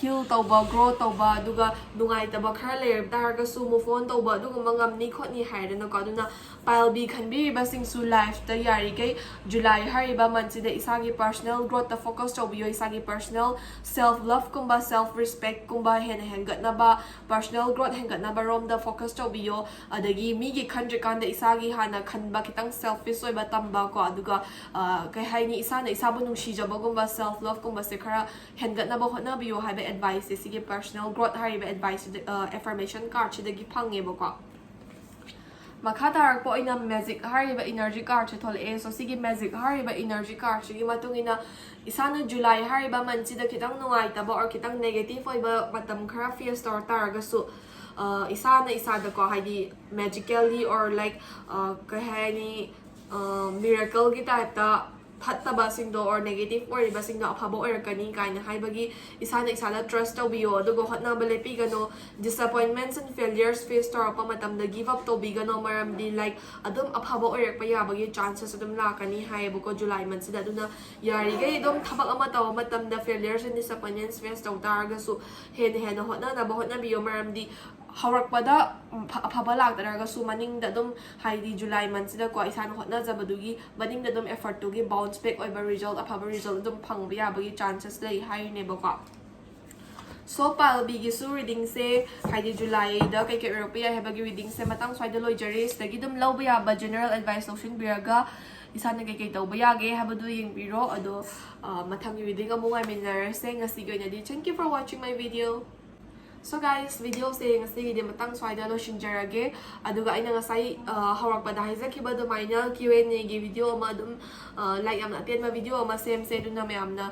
heal ꯇꯧꯕ, grow ꯇꯧꯕ, ꯑꯗꯨꯒ ꯅꯨꯡꯉꯥꯏꯇꯕ ꯈꯔ ꯂꯩꯔꯝ ꯇꯥꯔꯒꯁꯨ move on ꯇꯧꯕ ꯑꯗꯨꯒꯨꯝꯕ ꯉꯝꯅꯤ ꯈꯣꯠꯅꯤ ꯍꯥꯏꯔꯦꯗꯅꯀꯣ꯫ ꯑꯗꯨꯅ pile B ꯈꯟꯕꯤꯔꯤꯕꯁꯤꯡꯁꯨ lifeꯇ ꯌꯥꯔꯤꯈꯩ July ꯍꯥꯏꯔꯤꯕ monthꯁꯤꯗ ꯏꯁꯥꯒꯤ personal growthꯇ focus ꯇꯧꯕꯤꯌꯣ, ꯏꯁꯥꯒꯤ personal self loveꯀꯨꯝꯕ self respectꯀꯨꯝꯕ ꯍꯦꯟꯅ ꯍꯦꯟꯒꯠꯅꯕ, personal growth ꯍꯦꯟꯒꯠꯅꯕ ꯔꯣꯝꯗ focus ꯇꯧꯕꯤꯌꯣ꯫ ꯑꯗꯒꯤ ꯃꯤꯒꯤ ꯈꯟꯗ꯭ꯔꯤꯀꯥꯟꯗ ꯏꯁꯥꯒꯤ ꯍꯥꯟꯅ ꯈꯟꯕ, ꯈꯤꯇꯪ selfish ꯑꯣꯏꯕ ꯇꯝꯕ ꯀꯣ, ꯑꯗꯨꯒ ꯑ, ꯀꯩ ꯍꯥꯏꯅꯤ, ꯏꯁꯥꯅ ꯏꯁꯥꯕꯨ ꯅꯨꯡꯁꯤꯖꯕꯒꯨꯝꯕ, self loveꯀꯨꯝꯕꯁꯦ ꯈꯔ ꯍꯦꯟꯒꯠꯅꯕ ꯍꯣꯠꯅꯕꯤꯌꯣ ꯍꯥꯏꯕ adviceꯁꯦ ꯁꯤꯒꯤ personal growth ꯍꯥꯏꯔꯤꯕ adviceꯁꯤꯗ, ꯑ, affirmation cardꯁꯤꯗꯒꯤ ꯐꯪꯉꯦꯕꯀꯣ꯫ ꯃꯈꯥ ꯇꯥꯔꯛꯄ ꯑꯣꯏꯅ magic ꯍꯥꯏꯔꯤꯕ energy cardꯁꯦ ꯊꯣꯛꯂꯛꯑꯦ꯫ So ꯁꯤꯒꯤ magic ꯍꯥꯏꯔꯤꯕ energy cardꯁꯤꯒꯤ ꯃꯇꯨꯡ ꯏꯟꯅ ꯏꯁꯥꯅ July ꯍꯥꯏꯔꯤꯕ monthꯁꯤꯗ ꯈꯤꯇꯪ ꯅꯨꯡꯉꯥꯏꯇꯕ or ꯈꯤꯇꯪ negative ꯑꯣꯏꯕ ꯃꯇꯝ ꯈꯔ face ꯇꯧꯔ ꯇꯥꯔꯒꯁꯨ, ꯑ, ꯏꯁꯥꯅ ꯏꯁꯥꯗꯀꯣ, ꯍꯥꯏꯗꯤ magically or like, ꯑ, ꯀꯩ ꯍꯥꯏꯅꯤ, miracleꯒꯤ typeꯇ ꯐꯠꯇꯕꯁꯤꯡꯗꯣ or negative ꯑꯣꯏꯔꯤꯕꯁꯤꯡꯗꯣ ꯑꯐꯕ ꯑꯣꯏꯔꯛꯀꯅꯤ ꯀꯥꯏꯅ ꯍꯥꯏꯕꯒꯤ ꯏꯁꯥꯅ ꯏꯁꯥꯗ trust ꯇꯧꯕꯤꯌꯣ꯫ ꯑꯗꯨꯒ ꯍꯣꯠꯅꯕ ꯂꯦꯞꯄꯤꯒꯅꯣ꯫ Disappointments and failures face ꯇꯧꯔꯛꯄ ꯃꯇꯝꯗ give up ꯇꯧꯕꯤꯒꯅꯣ, ꯃꯔꯝꯗꯤ like ꯑꯗꯨꯝ ꯑꯐꯕ ꯑꯣꯏꯔꯛꯄ ꯌꯥꯕꯒꯤ chances ꯑꯗꯨꯝ ꯂꯥꯛꯀꯅꯤ ꯍꯥꯏꯌꯦꯕꯀꯣ July monthꯁꯤꯗ꯫ ꯑꯗꯨꯅ ꯌꯥꯔꯤꯈꯩ ꯑꯗꯨꯝ ꯊꯕꯛ ꯑꯃ ꯇꯧꯕ ꯃꯇꯝꯗ failures and disappointments face ꯇꯧ ꯇꯥꯔꯒꯁꯨ ꯍꯦꯟꯅ ꯍꯦꯟꯅ ꯍꯣꯠꯅꯅꯕ ꯍꯣꯠꯅꯕꯤꯌꯣ, ꯃꯔꯝꯗꯤ ꯍꯧꯔꯛꯄꯗ, ꯎꯝ, ꯐ-, ꯑꯐꯕ ꯂꯥꯛꯇ꯭ꯔꯒꯁꯨ ꯃꯅꯤꯡꯗ ꯑꯗꯨꯝ, ꯍꯥꯏꯗꯤ July monthꯁꯤꯗꯀꯣ ꯏꯁꯥꯅ ꯍꯣꯠꯅꯖꯕꯗꯨꯒꯤ ꯃꯅꯤꯡꯗ ꯑꯗꯨꯝ effortꯇꯨꯒꯤ bounce back ꯑꯣꯏꯕ result, ꯑꯐꯕ result ꯑꯗꯨꯝ ꯐꯪꯕ ꯌꯥꯕꯒꯤ chances ꯂꯩ ꯍꯥꯏꯔꯤꯅꯦꯕꯀꯣ꯫ So pile Bꯒꯤꯁꯨ readingꯁꯦ, ꯍꯥꯏꯗꯤ Julyꯗ ꯀꯩꯀꯩ ꯑꯣꯏꯔꯛꯄ ꯌꯥꯏ ꯍꯥꯏꯕꯒꯤ readingꯁꯦ ꯃꯇꯥꯡ ꯁ꯭ꯋꯥꯏꯗ ꯂꯣꯏꯖꯔꯦ꯫ ꯁꯤꯗꯒꯤ ꯑꯗꯨꯝ ꯂꯧꯕ ꯌꯥꯕ general advice ꯂꯧꯁꯤꯟꯕꯤꯔꯒ ꯏꯁꯥꯅ ꯀꯩꯀꯩ ꯇꯧꯕ ꯌꯥꯒꯦ ꯍꯥꯏꯕꯗꯨ ꯌꯦꯡꯕꯤꯔꯣ꯫ ꯑꯗꯣ, ꯑ, ꯃꯊꯪꯒꯤ reading ꯑꯃꯨꯛ ꯉꯥꯏꯃꯤꯟꯅꯔꯁꯦ꯫ ꯉꯁꯤꯒꯤ ꯑꯣꯏꯅꯗꯤ thank you for watching my video꯫ So guys, videoꯁꯦ ꯉꯁꯤꯒꯤꯗꯤ ꯃꯇꯥꯡ ꯁ꯭ꯋꯥꯏꯗ ꯂꯣꯏꯁꯤꯟꯖꯔꯒꯦ꯫ ꯑꯗꯨꯒ ꯑꯩꯅ ꯉꯁꯥꯏ ꯑ, ꯍꯧꯔꯛꯄꯗ ꯍꯥꯏꯖꯈꯤꯕ ꯑꯗꯨꯃꯥꯏꯅ Q and Aꯒꯤ video ꯑꯃ ꯑꯗꯨꯝ ꯑ, like ꯌꯥꯝꯅ ꯑꯇꯦꯟꯕ video ꯑꯃ ꯁꯦꯝꯁꯦ꯫ ꯑꯗꯨꯅ ꯃꯌꯥꯝꯅ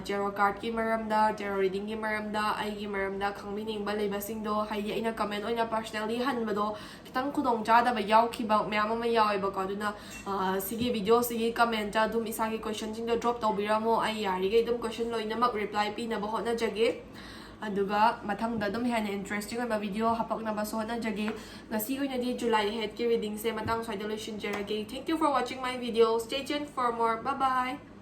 tarot cardꯀꯤ ꯃꯔꯝꯗ, tarot readingꯒꯤ ꯃꯔꯝꯗ, ꯑꯩꯒꯤ ꯃꯔꯝꯗ ꯈꯪꯕꯤꯅꯤꯡꯕ ꯂꯩꯕꯁꯤꯡꯗꯣ, ꯍꯥꯏꯗꯤ ꯑꯩꯅ comment ꯑꯣꯏꯅ personally ꯍꯟꯕꯗꯣ ꯈꯤꯇꯪ ꯈꯨꯗꯣꯡꯆꯥꯗꯕ ꯌꯥꯎꯈꯤꯕ ꯃꯌꯥꯝ ꯑꯃ ꯌꯥꯎꯋꯦꯕꯀꯣ꯫ ꯑꯗꯨꯅ ꯑ, ꯁꯤꯒꯤ videoꯁꯤꯒꯤ commentꯇ ꯑꯗꯨꯝ ꯏꯁꯥꯒꯤ questionꯁꯤꯡꯗꯣ drop ꯇꯧꯕꯤꯔꯝꯃꯣ꯫ ꯑꯩ ꯌꯥꯔꯤꯈꯩ ꯑꯗꯨꯝ question ꯂꯣꯏꯅꯃꯛ reply ꯄꯤꯅꯕ ꯍꯣꯠꯅꯖꯒꯦ꯫ ꯑꯗꯨꯒ ꯃꯊꯪꯗ ꯑꯗꯨꯝ ꯍꯦꯟꯅ interesting ꯑꯣꯏꯕ video ꯍꯥꯄꯛꯅꯕꯁꯨ ꯍꯣꯠꯅꯖꯒꯦ꯫ ꯉꯁꯤ ꯑꯣꯏꯅꯗꯤ July headꯀꯤ readingꯁꯦ ꯃꯇꯥꯡ ꯁ꯭ꯋꯥꯏꯗ ꯂꯣꯏꯁꯤꯟꯖꯔꯒꯦ꯫ Thank you for watching my video. Stay tuned for more. Bye bye.